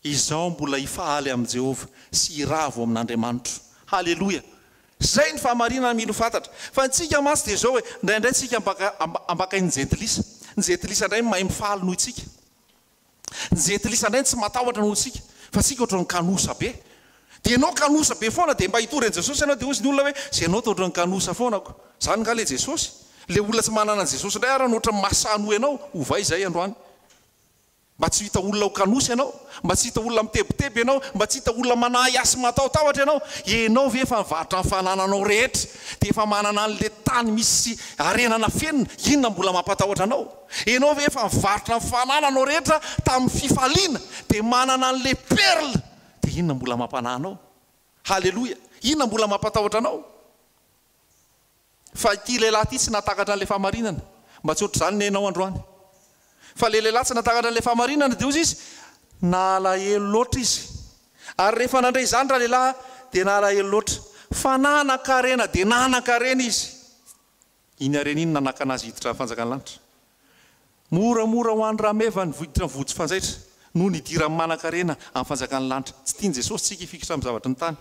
izaho mbola hifaly amin'i Jehovah sy hiravo amin'Andriamanitro. Haleloia! Izay ny fahamarinana mila ho fantatra. Fa ny tsika mantsy dia izao e, indraindray tsika ambaka ambakain'ny jentilisa. Ny jentilisa indray mahay mifaly noho itsika. Ny jentilisa indray no tsy matahotra noho isika, fa isika ohatran'ny kanosa be. Dia ianao kanosa be foana dia mba hitory an'i Jesosy ianao dia hozy ny olona hoe, izay ianao toa ohatran'ny kanosa foana ko. Izany angaha ilay Jesosy? Ilay olona tsy manana an'i Jesosy indray ary no ohatran'ny mahasahy noho ianao, ovay izay androany. Mba tsy hita olona ho kanosa ianao, mba tsy hita olona mitebiteby ianao, mba tsy hita olona manahiahy sy matahotahotra ianao. Ianao ve efa nivarotra ny fanananao rehetra, dia efa manana an'ilay tany misy harena nafenina, inona mbola mampatahotra anao? Ianao ve efa nivarotra ny fanananao rehetra tamin'ny fifaliana dia manana an'ilay perle dia inona mbola mampanahy anao? Haleloia! Inona mbola mampatahotra anao? Fa ity lehilahy ity tsy nahatakatra an'ilay fahamarinana. Mba tsy ohatr'izany ny anao androany. Fa ilay lehilahy tsy nahatakatra an'ilay fahamarinana dia hozy izy, nalahelo loatra izy. Ary rehefa nandre izany ralehilahy dia nalahelo loatra. Fa nanan-karena dia nanan-karena izy. Iny harena iny nanakana azy hiditra ny fanjakan'ny lanitra. Moramora ho an'ny rameva ny hiditra ny vody fanjaitra noho ny hidiran'ny manan-karena amin'ny fanjakan'ny lanitra. Tsy tian'i Jesosy tsika hifikitra amin'ny zavatry ny tany.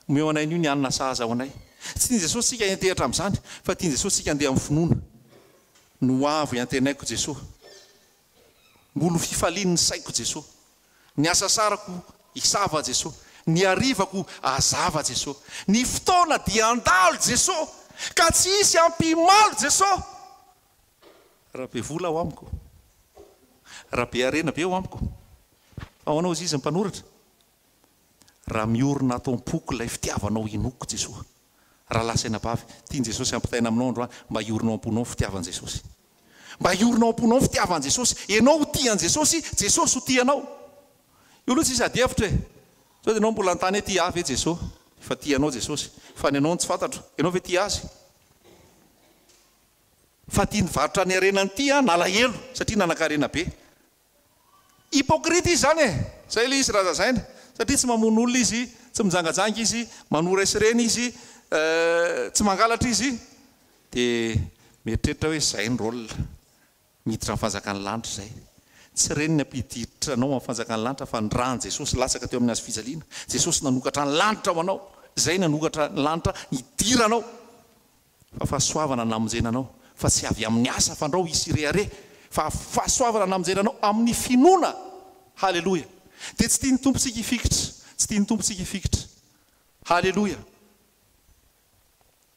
Omeo anay anio ny hanina sahaza ho anay. Tsy tian'i Jesosy tsika hiantehatra amin'izany fa tian'i Jesosy tsika handeha amin'ny finoana. Ny ho avo iantenaiko Jesosy. Mbola ho fifalian'ny saiko Jeso. Ny hasasarako hisava Jeso. Ny harivako hazava Jeso. Ny fotoana dia handalo Jeso. Ka tsy hisy hampimalo Jeso. Raha be vola ao amiko. Raha be harena be ao amiko. Fa ahoana hozy izy ny mpanoratra? Raha miorina ato am-poko ilay fitiavanao inoako Jesoa. Rahalahy sy anabavy, tian'i Jesosy hampitaina aminao androany mba hiorina ao am-ponao ny fitiavan'i Jesosy. Mba hiorina ao am-ponao ny fitiavan'i Jesosy. Ianao ho tia an'i Jesosy, Jesosy ho tia anao. Io aloha tsisy ady hevitra e. Sao dia ianao mbola hanontany hoe tia ahy ve Jesosy? Efa tia anao Jesosy. Fa ny anao no tsy fantatro. Ianao ve tia Azy? Fa tia nivarotra ny harenany ity aho, nalahelo satria nanan-karena be. Hypocrite izy zany e! Zay ilay izy raha lazaina. Satria tsy mamono olona izy, tsy mijangajanga izy, manoa ray sy reny izy, tsy mangalatra izy, dia mieritreritra hoe zay ny rôle, miditra amin'ny fanjakan'ny lanitra izay. Tsy ireny ny hampiditra anao amin'ny fanjakan'ny lanitra fa ny ràn'i Jesosy latsaka teo amin'ny hazo fijaliana. Jesosy nanokatra ny lanitra ho anao. Izay nanokatra ny lanitra hidiranao. Fa fahasoavana namonjena anao, fa tsy avy amin'ny asa fandrao hisy hirehareha, fa fahasoavana namonjena anao amin'ny finoana. Haleloia! Dia tsy tian'ny Tompo tsika hifikitra, tsy tian'ny Tompo tsika hifikitra. Haleloia!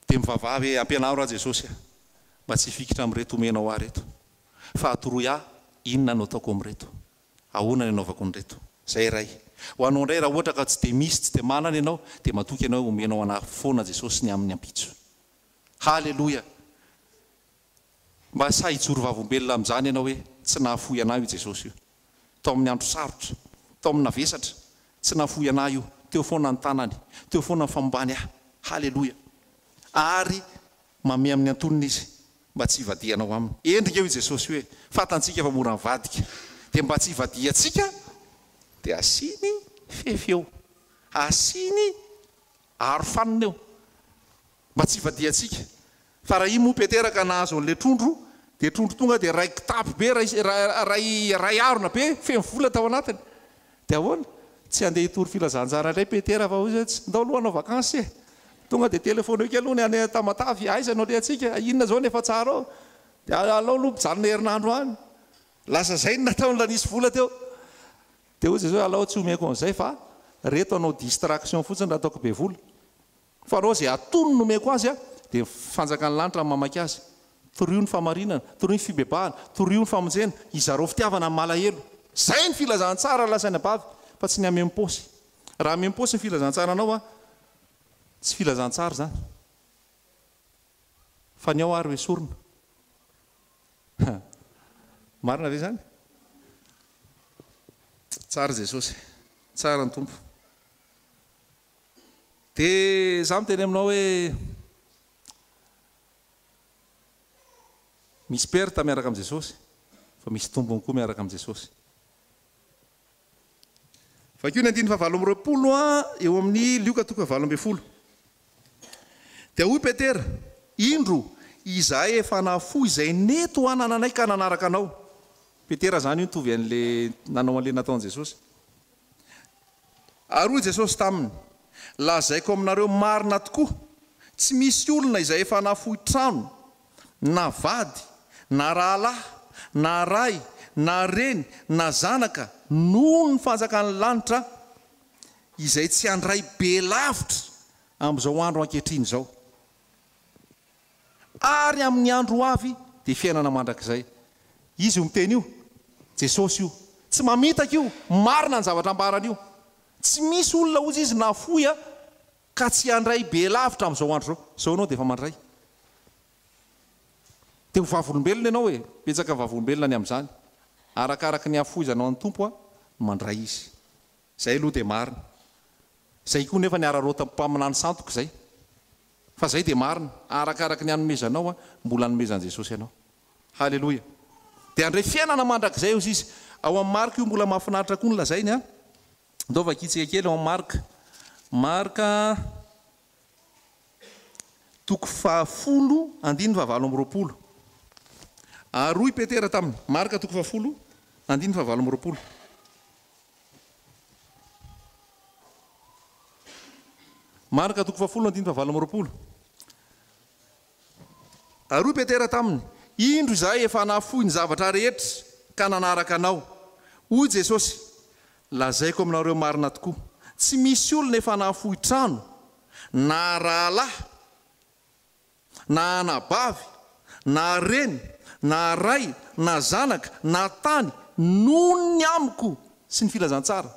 Dia mivavaha hoe, Ampianaro aho Jesosy a, mba tsy hifikitra amin'ireto omenao ahy ireto, fa atoroy ahy inona no ataoko amin'ireto. Ahoana ny anaovako an'ireto? Zay Ray. Ho anao indray raha ohatra ka tsy dia misy, tsy dia manana ianao, dia matoky ianao hoe omenao anah foana Jesosy ny amin'ny ampitso. Haleloia! Mba sahy hijoro vavolombelona amin'izany ianao hoe tsy nahafoy anah io Jesosy io. Tao amin'ny andro sarotra, tao amin'ny navesatra, tsy nahafoy anah io. Teo foana ny tanany, teo foana ny famombany ahy. Haleloia! Ary mamehy amin'ny antonony Izy mba tsy hivadihanao aminy. Endrika io Jesosy io e! Fantantsika fa mora mivadika. Dia mba tsy hivadihantsika dia asiany fefy eo. Asiany arofanina eo. Mba tsy hivadihantsika. Fa raha i moa Petera ka nahazo an'ilay trondro, dia trondro tonga dia ray kitapo be, ray, ray, ray harona be, feno vola tao anatiny. Dia ahoana? Tsy handeha hitory filazantsara indray Petera fa hoy izy hoe, tsy, ndao aloha hanao vakansy e! Tonga dia telefaoniko aloha ny any Tamatave, aiza no alehantsika? Inona izao no efa tsara ao? Dia alao aloha mijanona herinandro any. Lasa izay no nataony raha nisy vola teo. Dia hoy Jesosy hoe, alao tsy omeko an'izay fa reto hanao distraction fotsiny raha ataoko be vola. Fa reo izay atony nomeko azy dia ny fanjakan'ny lanitra no mamaky azy. Torio ny fahamarinana, torio ny fibebahana, torio ny famonjena, izarao fitiavana amin'ny malahelo. Izay ny filazantsara lazaina bavy fa tsy ny hamem-paosy. Raha hamem-paosy ny filazantsaranao a, tsy filazantsara izany. Fa ny ao ary ho esorina. Marina ve izany? Tsara Jesosy. Tsara ny Tompo. Dia izaho miteny aminao hoe misy perte miaraka amin'i Jesosy fa misy tombony koa miaraka amin'i Jesosy. Vakio ny andininy fahavalo amby 20 eo amin'ny Lioka toko fahavalo ambin'ny folo. Dia hoy Petera, Indro, izahay efa nahafoy izay nety ho anananay ka nanaraka Anao. Petera izany io nitovy an'ilay nanao an'ilay nataon'i Jesosy. Ary hoy Jesosy taminy, Lazaiko aminareo marina tokoa, tsy misy olona izay efa nafoy trano, na vady, na rahalahy, na ray, na reny, na zanaka, noho ny fanjakan'ny lanitra, izay tsy handray be lavitra amin'izao andro ankehitriny izao. Ary amin'ny andro ho avy dia fiainana mandrakizay. Izy io miteny io, Jesosy io. Tsy mamitaka io, marina ny zavatra ambarany io. Tsy misy olona hozy izy nafoy a ka tsy handray be lavitra amin'izao andro izao. Izao ianao dia efa mandray. Dia ho vavolombelona ianao e, betsaka ny vavolombelona ny amin'izany. Arakaraky ny hafoizanao an'ny Tompo a no mandray Izy. Izay aloha dia marina. Izay koa nefa ny araraotan'ny mpaminany sandoka izay. Fa izay dia marina. Arakaraky ny anomezanao no mbola anomezan'i Jesosy anao. Haleloia. Dia handray fiainana mandrakizay hozy izy. Ao amin'ny Marka io mbola mahafinaritra koa ny lazainy an. Ndao vakintsika kely ao amin'ny Marka. Marka toko fahafolo andininy fahavalo amby 20. Ary hoy Petera taminy, Marka toko fahafolo andininy fahavalo amby 20. Marka toko fahafolo andininy fahavalo amby 20. Ary hoy Petera taminy, Indro izahay efa nahafoy ny zavatra rehetra ka nanaraka Anao. Hoy Jesosy, Lazaiko aminareo marina tokoa, tsy misy olona efa nahafoy trano, na rahalahy, na anabavy, na reny, na ray, na zanaka, na tany, noho ny amiko sy ny filazantsara.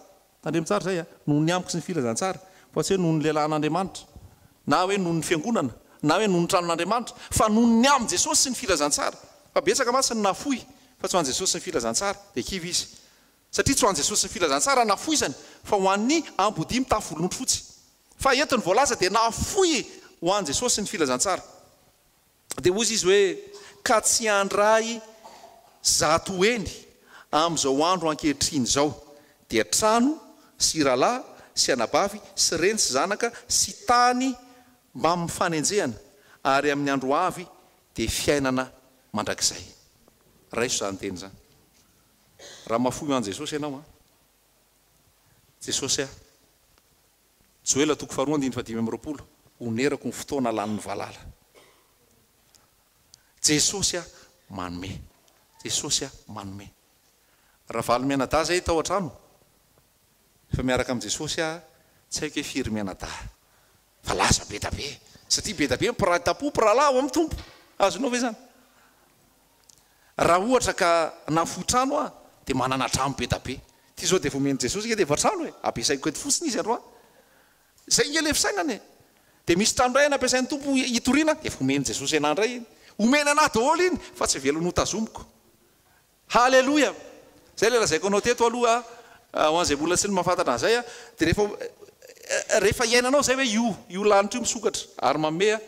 Tandremo tsara izay a! Noho ny amiko sy ny filazantsara, fa tsy hoe noho ny lehilahin'Andriamanitra, na hoe noho ny fiangonana, na hoe noho ny tranon'Andriamanitra, fa noho ny amin'i Jesosy sy ny filazantsara. Fa betsaka mantsy ny nafoy fa tsy ho an'i Jesosy sy ny filazantsara, dia kivy izy. Satria tsy ho an'i Jesosy sy ny filazantsara nafoizany, fa ho an'ny ambodia mitafy volonondry fotsy. Fa eto ny voalaza dia nafoy ho an'i Jesosy sy ny filazantsara. Dia hozy izy hoe, Ka tsy handray zato heny amin'izao andro ankehitriny izao, dia trano sy rahalahy sy anabavy sy reny sy zanaka sy tany mbamin'ny fanenjehana, ary amin'ny andro ho avy dia fiainana mandrakizay. Raiso izany teny izany. Raha mahafoy ho an'i Jesosy ianao an! Jesosy ah! Joela toko faharoa andininy fahadimy amby 20, Onerako ny fotoana lanin'ny valala. Jesosy ah manome. Jesosy ah manome. Ravalo mianadahy zay tao an-trano, efa miaraka amin'i Jesosy ah, tsy haiko hoe firy mianadahy. Fa lasa be da be. Satria be da be ny mpiray tampo, mpirahalahy ao amin'ny Tompo. Azonao ve izany? Raha ohatra ka nafoy trano aho dia manana trano be da be. Ity izao dia efa omen'i Jesosy ange dia efa trano e! Ampiasaiko eto fotsiny izy androany. Izay ange ilay fisainana e! Dia misy trano indray nampiasain'ny Tompo hitoriana, dia efa omen'i Jesosy anah indray iny. Omeny anah daholo iny fa tsy avelany hotazomiko. Haleloia! Izay ilay lazaiko anao teto aloha ho an'izay mbola tsy mahafantatra an'izay dia rehefa rehefa iainanao izay hoe io io lanitra io misokatra ary manome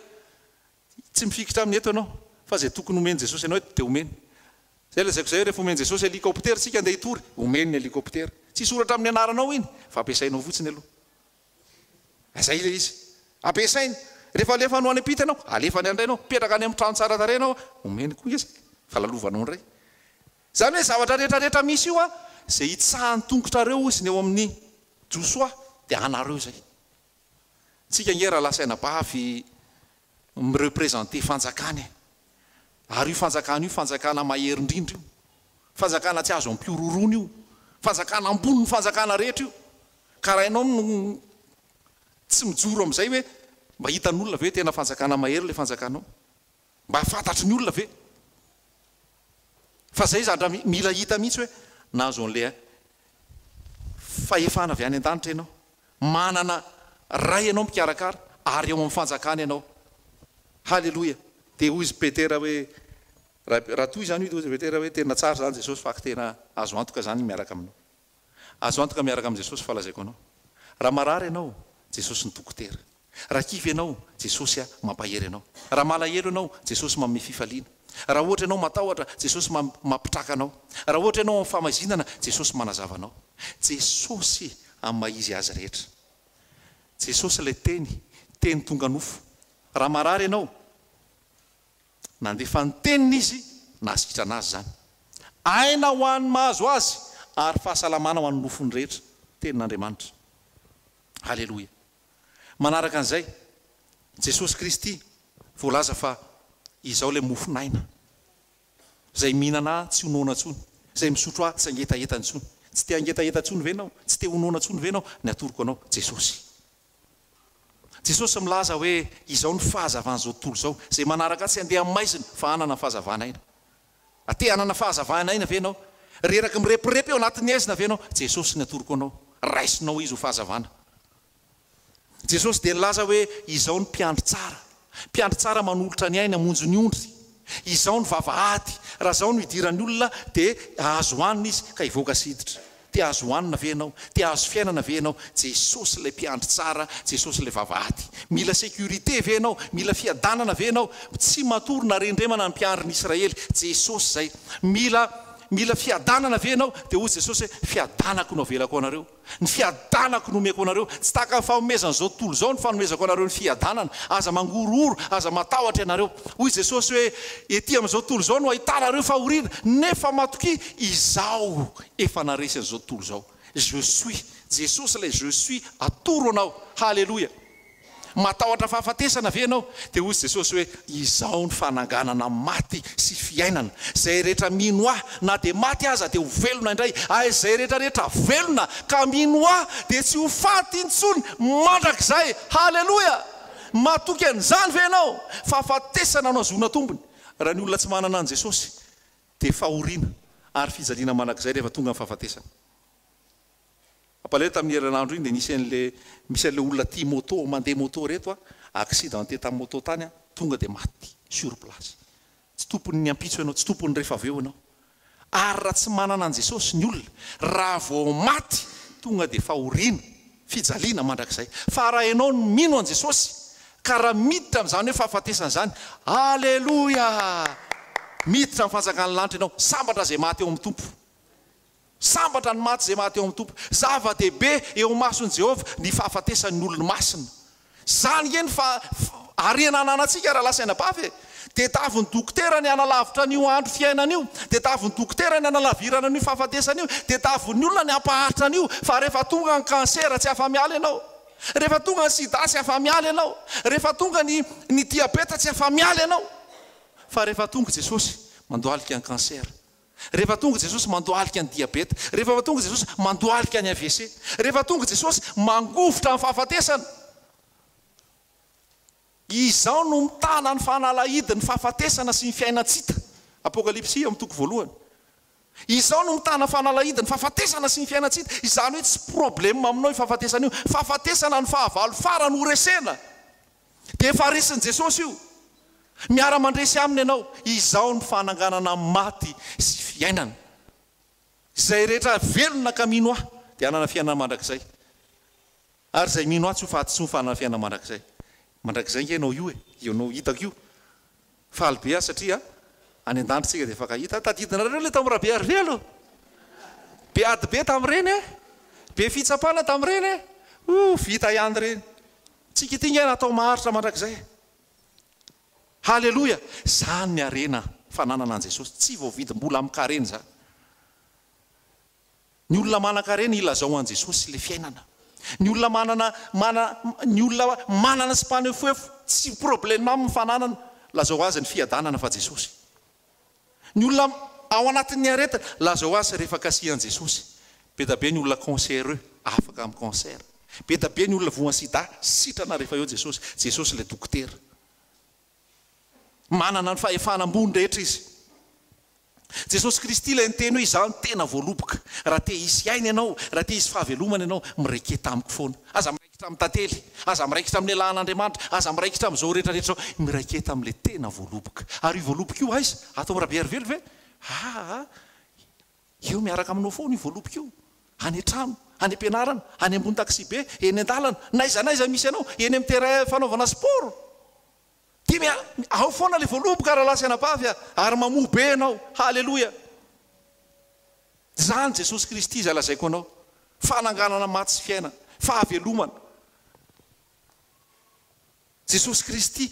tsy mifikitra aminy eto ianao fa izay tokony homen'i Jesosy anao eto dia omeny. Izay lazaiko izay hoe rehefa omen'i Jesosy helicoptera isika andeha hitory, omeny ny helicoptera. Tsy hisoratra amin'ny anaranao iny fa ampiasainao fotsiny aloha. Izay ilay izy. Ampiasainy. Rehefa alefany ho any am-pita ianao, alefany any indray ianao. Mipetraka any amin'ny trano tsara tarehy ianao, omeny koa izy, fa lalovanao indray. Izany hoe zavatra rehetra rehetra misy io an, izay hitsahan'ny tongotrareo hozy ny eo amin'ny Josoa dia anareo izay. Tsika ange rahalahy sy anabavy mi-representer fanjakana e. Ary io fanjakana io fanjakana mahery indrindra io. Fanjakana tsy azo ampihorohoroana io. Fanjakana ambonin'ny fanjakana rehetra io. Ka raha ianao no tsy mijoro amin'izay hoe mba hitan'olona ve hoe tena fanjakana mahery ilay fanjakanao? Mba fantatry ny olona ve? Fa izay zatra mila hita mihitsy hoe nahazo an'ilay fahefana avy any an-danitra ianao. Manana Ray ianao mikarakara ary ao amin'ny fanjakany ianao. Haleloia! Dia hoy izy Petera hoe, raha toy izany hoy Petera hoe tena tsara izany Jesosy fa tena azo antoka izany ny miaraka aminao. Azo antoka miaraka amin'i Jesosy fa lazaiko anao. Raha marary ianao, Jesosy ny dokotera. Raha kivy ianao, Jesosy a mampahery anao. Raha malahelo ianao, Jesosy manome fifaliana. Raha ohatra ianao matahotra, Jesosy mampitraka anao. Raha ohatra ianao amin'ny fahamaizinana, Jesosy manazava anao. Jesosy amin'ny maha izy azy rehetra. Jesosy ilay Teny, Teny tonga nofo. Raha marary ianao, Nandefa ny teniny izy, nahasitrana azy izany. Aina ho an'ny mahazo azy ary fahasalamana ho an'ny nofony rehetra. Tenin'Andriamanitra. Haleloia. Manaraka an'izay, Jesosy Kristy voalaza fa Izaho ilay mofon'aina. Izay mihinana Ahy tsy ho noana intsony. Izay misotro Ahy tsy hangetaheta intsony. Tsy te hangetaheta intsony ve ianao? Tsy te ho noana intsony ve ianao? Ny atoroko anao, Jesosy. Jesosy milaza hoe, Izao no fahazavan'izao tontolo izao. Izay manaraka Ahy tsy handeha amin'ny maizina, fa hanana fahazavan'aina. A Te hanana fahazavan'aina ve ianao? Reraky mirepirepy eo anatin'ny haizina ve ianao? Jesosy ny atoroko anao. Raisinao Izy ho fahazavana. Jesosy dia nilaza hoe, Izao no mpiandry tsara. Mpiandry tsara manolotra ny ainy hamonjy ny ondry. Izao no vavahady. Raha izao no idiran'ny olona, dia hahazo hanina izy, ka hivoaka sy hiditra. Te hahazo hanina ve ianao? Te hahazo fiainana ve ianao? Jesosy ilay mpiandry tsara, Jesosy ilay vavahady. Mila sécurité ve ianao? Mila fiadanana ve ianao? Tsy matory na rendremana ny mpiandry ny Israely. Jesosy izay. Mila mila fiadanana ve ianao? Dia hoy Jesosy hoe, Fiadanako no avelako anareo. Ny fiadanako no omeko anareo. Tsy tahaka ny fanomezan'izao tontolo izao ny fanomezako anareo ny fiadanana. Aza mangorohoro, aza matahotra ianareo. Hoy Jesosy hoe, Ety amin'izao tontolo izao no ahitanareo fahoriana, nefa matokia, Izaho efa naresy an'izao tontolo izao. Je suis. Jesosy ilay je suis atoro anao. Haleloia. Matahotra fahafatesana ve ianao? Dia hoy Jesosy hoe, Izaho no fananganana maty sy fiainana. Izay rehetra mino Ahy, na dia maty aza dia ho velona indray, ary izay rehetra rehetra velona ka mino Ahy dia tsy ho faty intsony mandrakizay. Haleloia! Matoky an'izany ve ianao? Fahafatesana no ahazoana tombony. Raha ny olona tsy manana an'i Jesosy dia fahoriana ary fijaliana mandrakizay rehefa tonga ny fahafatesana. Mampalahelo tamin'ny herinandro iny dia nisy an'le misy an'le olona tia moto mandeha moto reto a, accidenté tamin'ny moto tany a, tonga dia maty sur place. Tsy tompon'ny ampitso ianao, tsy tompon'ny rehefa avy eo ianao. Ary raha tsy manana an'i Jesosy ny olona, raha vao maty tonga dia fahoriana, fijaliana mandrakizay. Fa raha ianao no mino an'i Jesosy, ka raha miditra amin'izany hoe fahafatesana izany, Aleloia! Miditra amin'ny fanjakan'ny lanitra ianao, sambatra izay maty eo amin'ny Tompo. Sambatra ny maty izay maty ao amin'ny Tompo. Zava-dehibe eo imason'i Jehovah ny fahafatesan'ny olony masina. Izany nge ny fa harena ananantsika rahalahy sy anabavy e! Tediavin'ny dokotera ny hanalavitra an'io andro fiainana io, tediavin'ny dokotera ny hanalavirana an'io fahafatesana io, tediavin'ny olona ny hampaharitra an'io, fa rehefa tonga ny cancer tsy afa-miala ianao, rehefa tonga ny sida tsy afa-miala ianao, rehefa tonga ny ny diabeta tsy afa-miala ianao. Fa rehefa tonga Jesosy, mandohalika ny cancer. Rehefa tonga Jesosy mandohalika ny diabeta. Rehefa tonga Jesosy mandohalika ny AVC. Rehefa tonga Jesosy mangovitra ny fahafatesana. Izao no mitana ny fanalahidin'ny fahafatesana sy ny fiainan-tsita. Apokalypsy amin'ny toko voalohany. Izao no mitana fanalahidin'ny fahafatesana sy ny fiainan-tsita. Izany hoe tsy problème aminao io fahafatesana io. Fahafatesana no fahavalo farany ho resena. Dia efa resin'i Jesosy io. Miara-mandresy aminy ianao. Izao ny fananganana maty sy fiainana. Izay rehetra velona ka mino Ahy dia hanana fiainana mandrakizay. Ary izay mino Ahy tsy ho faty intsony fa hanana fiainana mandrakizay. Mandrakizay ange ianao io e! Ianao hitako io. Faly be aho satria any an-danitra isika dia mifankahita. Tadidinareo ilay tao amin'ny Rabearivelo? Be ady be tamin'ireny e! Be fitsapana tamin'ireny e! Ouh, vita ihany ireny. Tsika ity nge natao maharitra mandrakizay. Haleloia! Izany ny harena fananana an'i Jesosy. Tsy voavidim-bola amin-karena izany. Ny olona manan-karena ilazao an'i Jesosy ilay fiainana. Ny olona manana mana ny olona manana sy mpanefoefo tsy problème aminy ny fananana, lazao azy ny fiadanana fa Jesosy. Ny olona ao anatin'ny aretina, lazao azy rehefa kasihan'i Jesosy. Be da be ny olona cancereux afaka amin'ny cancer. Be da be ny olona voan'ny sida sitrana rehefa eo Jesosy. Jesosy ilay dokotera. Manana ny fahefana ambony rehetra Izy. Jesosy Kristy ilay niteny hoe izaho no tena voaloboka. Raha te hisy aina ianao, raha te hisy fahavelomana ianao, mireketa amiko foana. Aza miraikitra amin'ny tantely, aza miraikitra amin'ny lahan'Andriamanitra, aza miraikitra amin'izao rehetra rehetra izao. Miraiketa amin'ilay tena voaloboka. Ary io voaloboka io aiza? Ato amin'ny Rabearivelo ve? Aa! Eo miaraka aminao foana io voaloboka io. Any an-trano, any am-pianarana, any ambony taxi-be, eny an-dalana, n'aiza n'aiza misy anao, eny amin'ny terrain fanaovana sport. Dia mia, ao foana ilay voaloboka rahalahy sy anabavy a, ary mamoa be ianao. Haleloia! Izany Jesosy Kristy izay lazaiko anao. Fananganana maty sy fiainana, fahavelomana. Jesosy Kristy,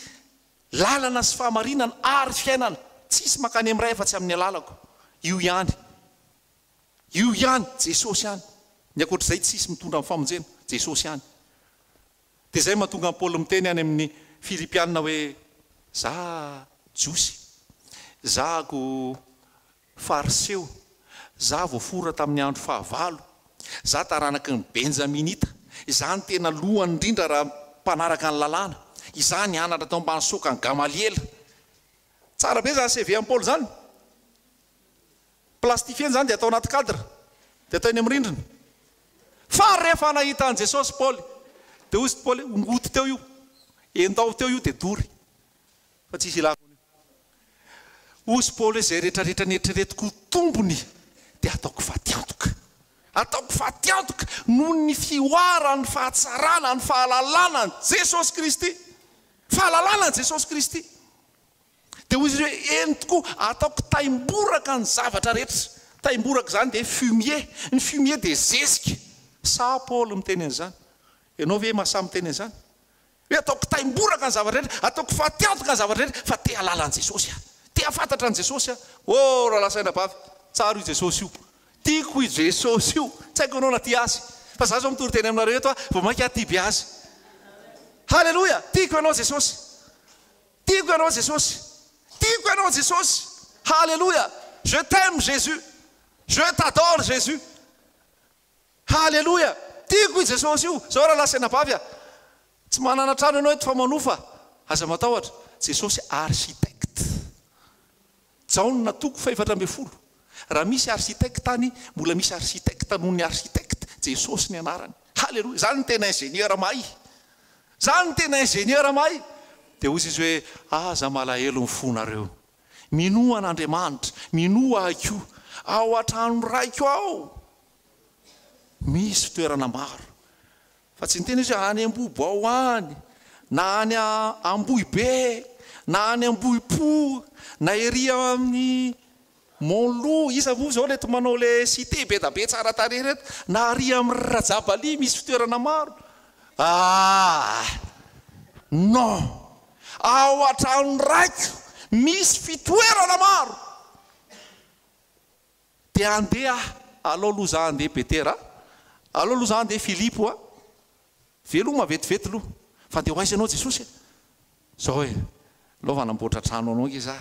lalana sy fahamarinana ary fiainana. Tsisy mankany amin'ny Ray afa-tsy amin'ny alalako. Io ihany. Io ihany, Jesosy ihany. Ny ankoatr'izay tsisy mitondra amin'ny famonjena. Jesosy ihany. Dia izay mahatonga an'i Paoly miteny any amin'ny Filipiana hoe, Za Jiosy, za ko Fariseo, za voafora tamin'ny andro fahavalo, za taranaky ny Benjaminita, izaho no tena lohany indrindra raha mpanaraka ny lalàna, izaho nianatra tao ambany sokan'i Gamaliela. Tsara be izany CV an'i Paoly izany. Plastifiena izany dia atao anaty cadre dia atao eny amin'ny rindrina. Fa rehefa nahita an'i Jesosy Paoly dia hoy Paoly hoe ongoty teo io, endao teo io dia dory fa tsisy ilako an'io. Hoy Paoly hoe izay rehetra rehetra neritreretiko ho tombony dia ataoko fatiantoka. Ataoko fatiantoka noho ny fihoaran'ny fahatsarana ny fahalalana an'i Jesosy Kristy. Fahalalana an'i Jesosy Kristy. Dia hoy izy hoe, Eny tokoa, ataoko taimboraka ny zavatra rehetra. Taimboraka izany dia fumier. Ny fumier dia zezika. Sahy Paoly miteny an'izany. Ianao ve mahasahy miteny an'izany? Hoe ataoko taimboraka ny zavatra rehetra, ataoko fatiantoka ny zavatra rehetra, fa te hahalala an'i Jesosy aho. Te hahafantatra an'i Jesosy aho. Oh, rahalahy sy anabavy, tsara io Jesosy io. Tiako io Jesosy io. Tsy haiko ianao na tia Azy. Fa za izao mitory teny aminareo eto aho, vao mainka aho tia be Azy. Haleloia! Tiako ianao Jesosy. Tiako ianao Jesosy. Tiako ianao Jesosy. Haleloia. Je t'aime Jésus. Je t'adore Jésus. Haleloia. Tiako i Jesosy io. Zao rahalahy sy anabavy a. Tsy manana trano ianao eto fa manofa. Aza matahotra. Jesosy architecte. Jaona toko fahefatra ambin'ny folo. Raha misy architecte any, mbola misy architecte noho ny architecte, Jesosy ny anarany. Haleloia! Zany ny tena ingénieur mahay. Zany ny tena ingénieur mahay. Dia hoy izy hoe, Aza malahelo ny fonareo. Minoa an'Andriamanitra, minoa ahy koa. Ao an-trano Raiko ao misy fitoerana maro. Fa tsy niteny izy hoe any Ambohibao any, na any Ambohibe, na any Ambohipo, na ery amin'ny Mont Loup, iza moa izao ireto manao ilay cité be da be tsara tarehy ireto, na ary amin'ny Rajabali misy fitoerana maro. Ah! Non! Ao an-trano raiko misy fitoerana maro. Dia handeha aho. Alao aloha za handeha Petera a! Alao aloha za handeha Filipo a! Veloma vetivety aloha. Fa andeha ho aiza ianao Jesosy e? Zao e! Alao fa hanamboatra trano anao ange za.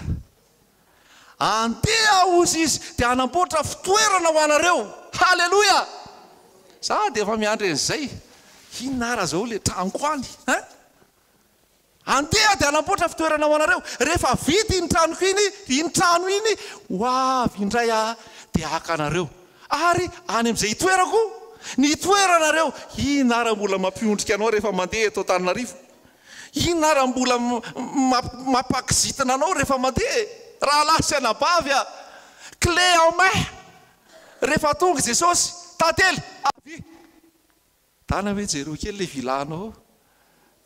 Andeha aho hozy izy dia hanamboatra fitoerana ho anareo. Haleloia! Za dia efa miandry an'izay. Inona ara zao le tranoko any hein? Andeha dia hanamboatra fitoerana ho anareo. Rehefa vita iny tranoko iny, iny trano iny, ho avy indray aho dia haka anareo. Ary any amin'izay hitoerako, ny hitoeranareo. Inona ara mbola mampiondrika anao rehefa mandeha eto Antananarivo? Inona ary mbola mampakizitina anao rehefa mandeha e? Rahalahy sy anabavy a! Clé en main! Rehefa tonga i Jesosy, tantely, avia! Dana hoe jereo kely ilay villa-nao ao.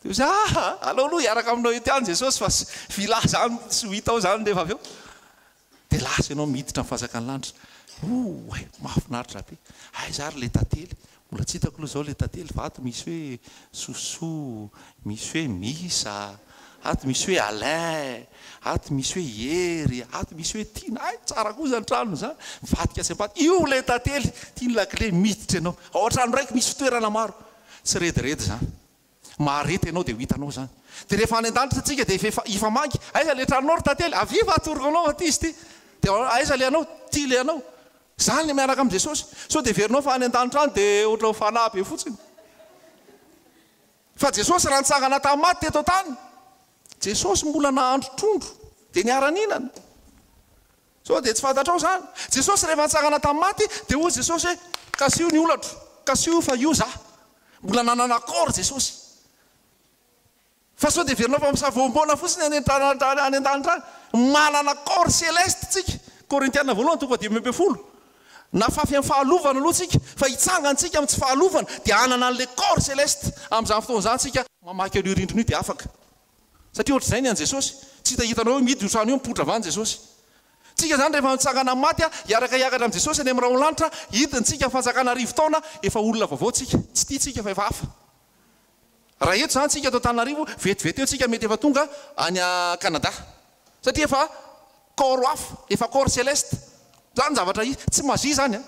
Dia hoy izy, ah! Aleo aloha hiaraka aminao eto ihany Jesosy fa villa izany tsy ho hita ao izany rehefa avy eo. Dia lasa ianao miditra ny fanjakan'ny lanitra. Oay! Mahafinaritra be. Aiza ary ilay tantely? Mbola tsy hitako aloha izao ilay tantely fa ato misy hoe Sosoa, misy hoe Misa, ato misy hoe Alain, ato misy hoe Hery, ato misy hoe Tiana. Hay, tsara koa izany tranony izany. Mivadika sy ambadika. Io ilay tantely. Ity ny lakile, miditra ianao. Ao an-trano raiko misy fitoerana maro. Tsy rediredy izany. Mahareta ianao dia ho hitanao izany. Dia rehefa any an-danitra isika dia efa hifamangy. Aiza ilay tranonao ry tantely? Avia fa atoroko anao fa ity izy ity. Dia aiza ilay anao? Ity ilay anao. Izany ilay miaraka amin'i Jesosy. Sao dia heverinao fa any an-danitra any dia ohatran'ny fanahy be fotsiny. Fa Jesosy raha nitsangana tamin'ny maty teto an-tany, Jesosy mbola nahandro trondro dia niara-nihinana. Sao dia tsy fantatrao izany? Jesosy rehefa nitsangana tamin'ny maty dia hoy Jesosy hoe, kasiho ny holatro, kasiho fa io za. Mbola nanana corps Jesosy. Fa sao dia heverinao fa misavoamboana fotsiny any any an-danitra any. Manana corps celeste tsika. Korintiana voalohany toko faha-15. Nafafy amin'ny fahalovana aloha tsika, fa hitsangana tsika amin'ny tsy fahalovana dia hanana an'ilay corps celeste. Amin'izany fotoana izany tsika mamaky an'io rindrina io dia afaka. Satria ohatr'izay ny an'i Jesosy. Tsy hitahitanao hoe mihidy io trano io, mipoitra avy any Jesosy. Tsika izany rehefa mitsangana amin'ny maty, hiaraka hiakatra amin'i Jesosy any amin'ny rahon'ny lanitra, hidina tsika amin'ny fanjakana arivotaona, efa olona vaovao tsika. Tsy tia tsika fa efa hafa. Raha eto izany tsika eto Antananarivo, vetivety eo tsika mety efa tonga any Canada. Satria efa corps hafa, efa corps celeste. Izany zavatra izy, tsy magie izany an,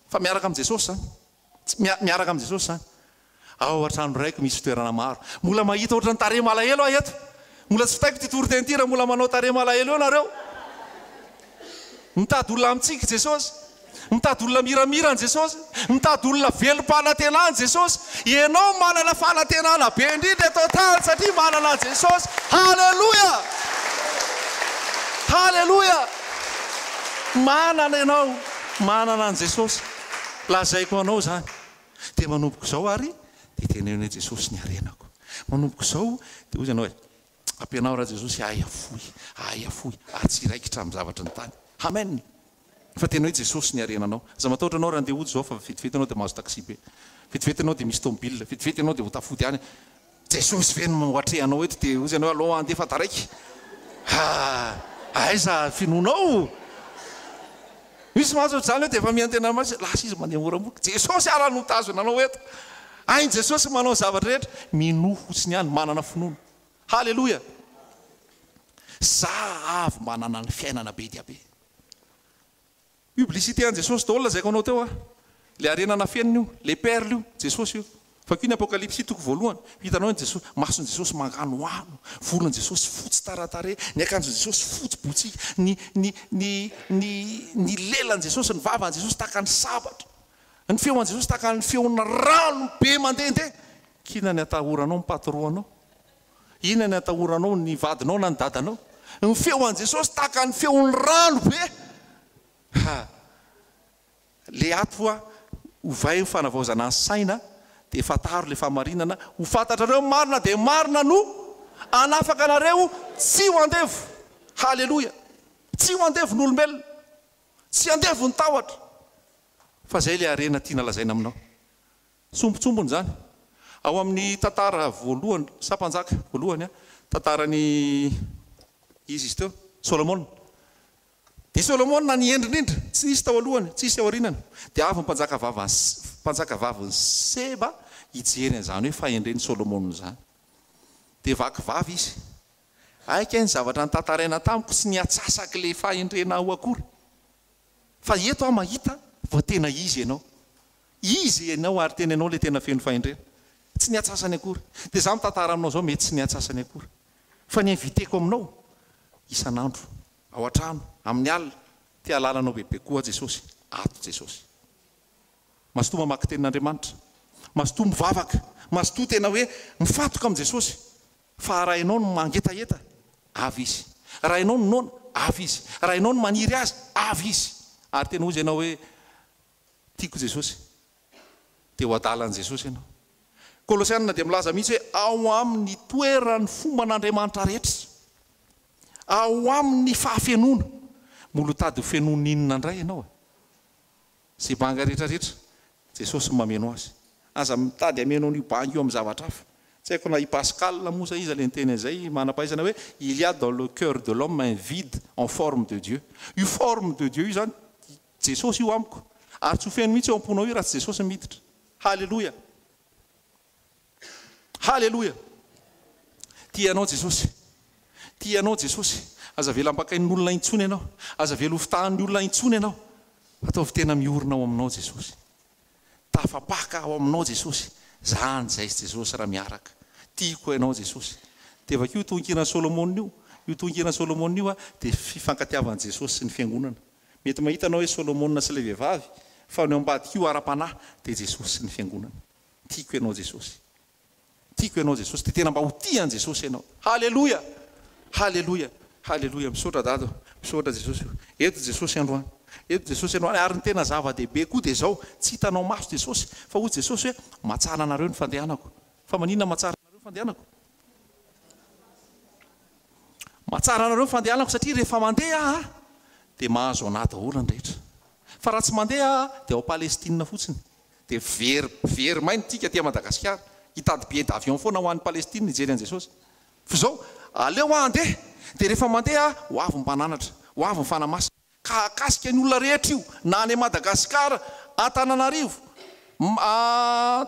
fa miaraka amin'i Jesosy izany. Tsy, miaraka amin'i Jesosy izany. Ao an-trano raiko misy fitoerana maro. Mbola mahita ohatran'ny tarehy malahelo aho eto. Mbola tsy vitaiko ity toriteny ity raha mbola manao tarehy malahelo eo nareo. Mitady olona mitsiky Jesosy. Mitady olona miramirana Jesosy. Mitady olona velom-panantenana Jesosy. Ianao manana fanantenana be indrindra eto an-tany satria manana an'i Jesosy. Haleloia! Haleloia! Manana ianao, manana an'i Jesosy. Lazaiko anao izany. Dia manomboka izao ary dia teneno hoe Jesosy ny harenako. Manomboka izao dia hoy ianao hoe ampianaro ahy Jesosy hahay hafoy, hahay hafoy ary tsy hiraikitra amin'ny zavatry ny tany. Amen! Fa tena hoe Jesosy ny harenanao. Aza matahotra ianao raha andeha hody izao fa vetivety ianao dia mahazo taxi be. Vetivety ianao dia misy tomobile. Vetivety ianao dia ho tafody any. Jesosy ve no atrehanao eto dia hoy ianao aleo handefa taraiky. Ha! Aiza finoanao? Misy mantsy ohatr'izany hoe dia efa miantena mantsy, lasa izy mandeha moramora. Jesosy ara no mitazona anao eto. Hain'i Jesosy manao ny zavatra rehetra. Minoa fotsiny ihany, manana finoana. Haleloia! Za avy manana ny fiainana be dia be. Publicité an'i Jesosy daholo lazaiko anao teo a! Le harena nafenina io, le perle io, Jesosy io. Vakio ny Apokalypsy toko voalohany, ho hitanao ny Jesosy, mason'i Jesosy manganohano, volon'i Jesosy fotsy taratarehy, ny akanjon'i Jesosy fotsy botsiaka, ny ny ny ny ny lelan'i Jesosy, ny vavan'i Jesosy tahaka ny sabatra, ny feon'i Jesosy tahaka ny feon'ny rano be mandehandeha. K'inona ny atahoranao ny patron anao? Inona ny atahoranao ny vadinao na ny dadanao? Ny feon'i Jesosy tahaka ny feon'ny rano be. Ha! Le ato hoa ovay ny fanavaozana ny saina dia fantaro le fahamarinana, ho fantatrareo ny marina dia marina no hanafaka anareo tsy ho andevo, haleloia, tsy ho andevo ny olombelona, tsy andevo ny tahotra, fa zay le harena tiana lazaina aminao. Sombintsombiny izany. Ao amin'ny tantara voalohany, sa mpanjaka voalohany, tantaran'i iza izy teo? Solomona. Dia Solomona ny hendry indrindra, tsy nisy tao alohany, tsy hisy aorianany. Dia avy ny mpanjakavavan'i mpanjakavavin'i Seba hijery an'izany hoe fahendren'i Solomona izany. Dia vaky vava izy. Hay kay ny zavatra notantaraina tamiko tsy ny atsasak'ilay fahendrenao akory. Fa eto aho mahita fa tena izy ianao. Izy ianao ary tena ianao ilay tena feno fahendrena. Tsy ny atsasany akory. Dia izaho mitantara aminao izao mety tsy ny atsasany akory. Fa ny inviter-ko aminao isan'andro. Ao an-trano, amin'ny alina, te hahalala anao bebe koa Jesosy, ato Jesosy. Mazotoa mamaky tenin'Andriamanitra, mazotoa mivavaka, mazotoa tena hoe mifantoka amin'i Jesosy, fa raha ianao no mangetaheta, avy Izy. Raha ianao no noana, avy Izy. Raha ianao no maniry Azy, avy Izy. Ary tena hozy ianao hoe, tiako Jesosy, dia ho adalan'i Jesosy ianao. Kolosianina dia milaza mihitsy hoe ao aminy ny toeran'ny fomban'Andriamanitra rehetra. Ao aminy ny fahafenoana. Mbola hitady ho fenoina inona indray ianao e? Izay banga rehetra rehetra, Jesosy no mameno azy. Aza mitady hameno an'io banga io amin'ny zavatra hafa. Tsy haiko na i Pascal moa sa iza ilay niteny an'izay, manam-pahaizana hoe il y a dans le cœur de l'homme un vide en forme de Dieu. Io forme de Dieu io izany, Jesosy io amiko. Ary tsy ho feno mihitsy eo am-ponao io raha tsy Jesosy no miditra. Haleloia! Haleloia! Tia anao Jesosy. Tia anao Jesosy. Aza avela hampakain'olona intsony ianao. Aza avela hofitahan'ny olona intsony ianao. Ataovy tena miorina ao aminao Jesosy. Tafapaka ao aminao Jesosy. Zany zay sy Jesosy raha miaraka. Tiako ianao Jesosy. Dia vakio io tononkiran'i Solomona io. Io tononkiran'i Solomona io dia fifankatiavan'i Jesosy sy ny fiangonana. Mety mahita anao hoe Solomona sy ilay vehivavy, fa ny ao ambadika io ara-panahy dia Jesosy sy ny fiangonana. Tiako ianao Jesosy. Tiako ianao Jesosy. Dia tena mba ho tia an'i Jesosy ianao. Haleloia! Haleloia! Haleloia! Misaotra Dada o. Misaotra Jesosy o. Eto Jesosy androany. Eto Jesosy androany. Ary ny tena zava-dehibe koa dia izao, tsy hitanao maso Jesosy, fa hoy Jesosy hoe, Mahatsara anareo ny fandehanako. Fa maninona mahatsara anareo ny fandehanako? Mahatsara anareo ny fandehanako satria rehefa mandeha aho dia mahazo anà daholo ny rehetra. Fa raha tsy mandeha aho dia ao Palestine fotsiny. Dia very very maina tika aty Madagasikara. Hitady billet d'avion foana ho any Palestine hijery an'i Jesosy. Fa izao, aleo aho handeha, dia rehefa mandeha aho, ho avy ny mpananatra, ho avy ny Fanahy Masina. Ka hahakasika ny olona rehetra io, na any Madagasikara, Antananarivo,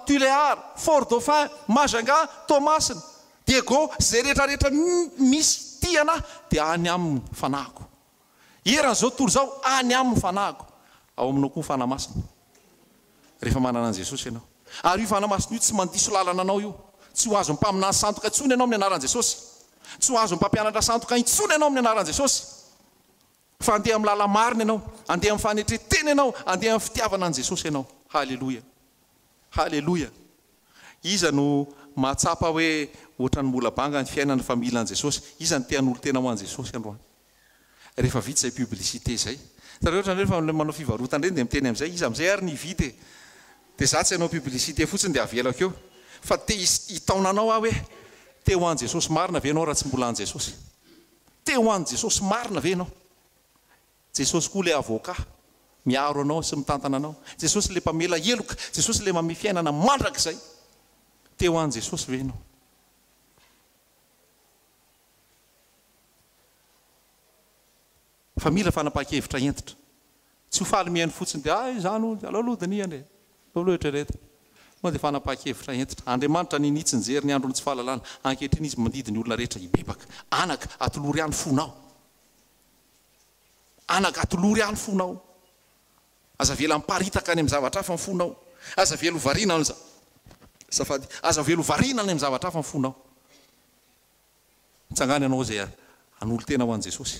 Tuléar, Fort Dauphin, Majunga, Toamasina, Diego, izay rehetra rehetra misy tia anah dia any aminy fanahiko. Eran'izao tontolo izao any aminy fanahiko. Ao aminao koa ny Fanahy Masina. Rehefa manana an'i Jesosy ianao. Ary io Fanahy Masina io tsy mandiso lalana anao io. Tsy ho azon'ny mpaminany sandoka intsony ianao amin'ny anaran'i Jesosy. Tsy ho azon'ny mpampianatra sandoka intsony ianao amin'ny anaran'i Jesosy. Fa andeha amin'ny lala-marina ianao, andeha amin'ny fanetren-tena ianao, andeha amin'ny fitiavana an'i Jesosy ianao. Haleloia! Haleloia! Iza no mahatsapa hoe ohatran'ny mbola banga ny fiainana fa mila an'i Jesosy? Iza no te hanolo-tena ho an'i Jesosy androany? Rehefa vita izay publicité izay. Hitanareo ohatran'ny hoe rehefa manao fivarotana ireny dia miteny amin'izay, iza amin'izay ary ny hividy e? Dia za tsy hanao publicité fotsiny dia avelako eo. Fa te hitaona anao aho hoe, te ho an'i Jesosy marina ve ianao raha tsy mbola an'i Jesosy? Te ho an'i Jesosy marina ve ianao? Jesosy koa ilay avocat miaro anao sy mitantana anao. Jesosy ilay mpamela heloka. Jesosy ilay manome fiainana mandrakizay. Te ho an'i Jesosy ve ianao? Fa mila fanapahan-kevitra hentitra. Tsy ho faly mihaino fotsiny dia ah izany hono, aleo aloha dinihana e, aleo aloha eritreretina. Moa dia fanapahan-kevitra hentitra. Andriamanitra ninia tsy nijery ny andron'ny tsy fahalalana, ankehitriny Izy mandidy ny olona rehetra hibebaka. Anaka, atolory ahy ny fonao. Anaka, atolory ahy ny fonao. Aza avela miparitaka any amin'ny zavatra hafa ny fonao. Aza avela ho variana any, azafady, aza avela ho variana any amin'ny zavatra hafa ny fonao. Mitsangàna ianao izay hanolo-tena ho an'i Jesosy.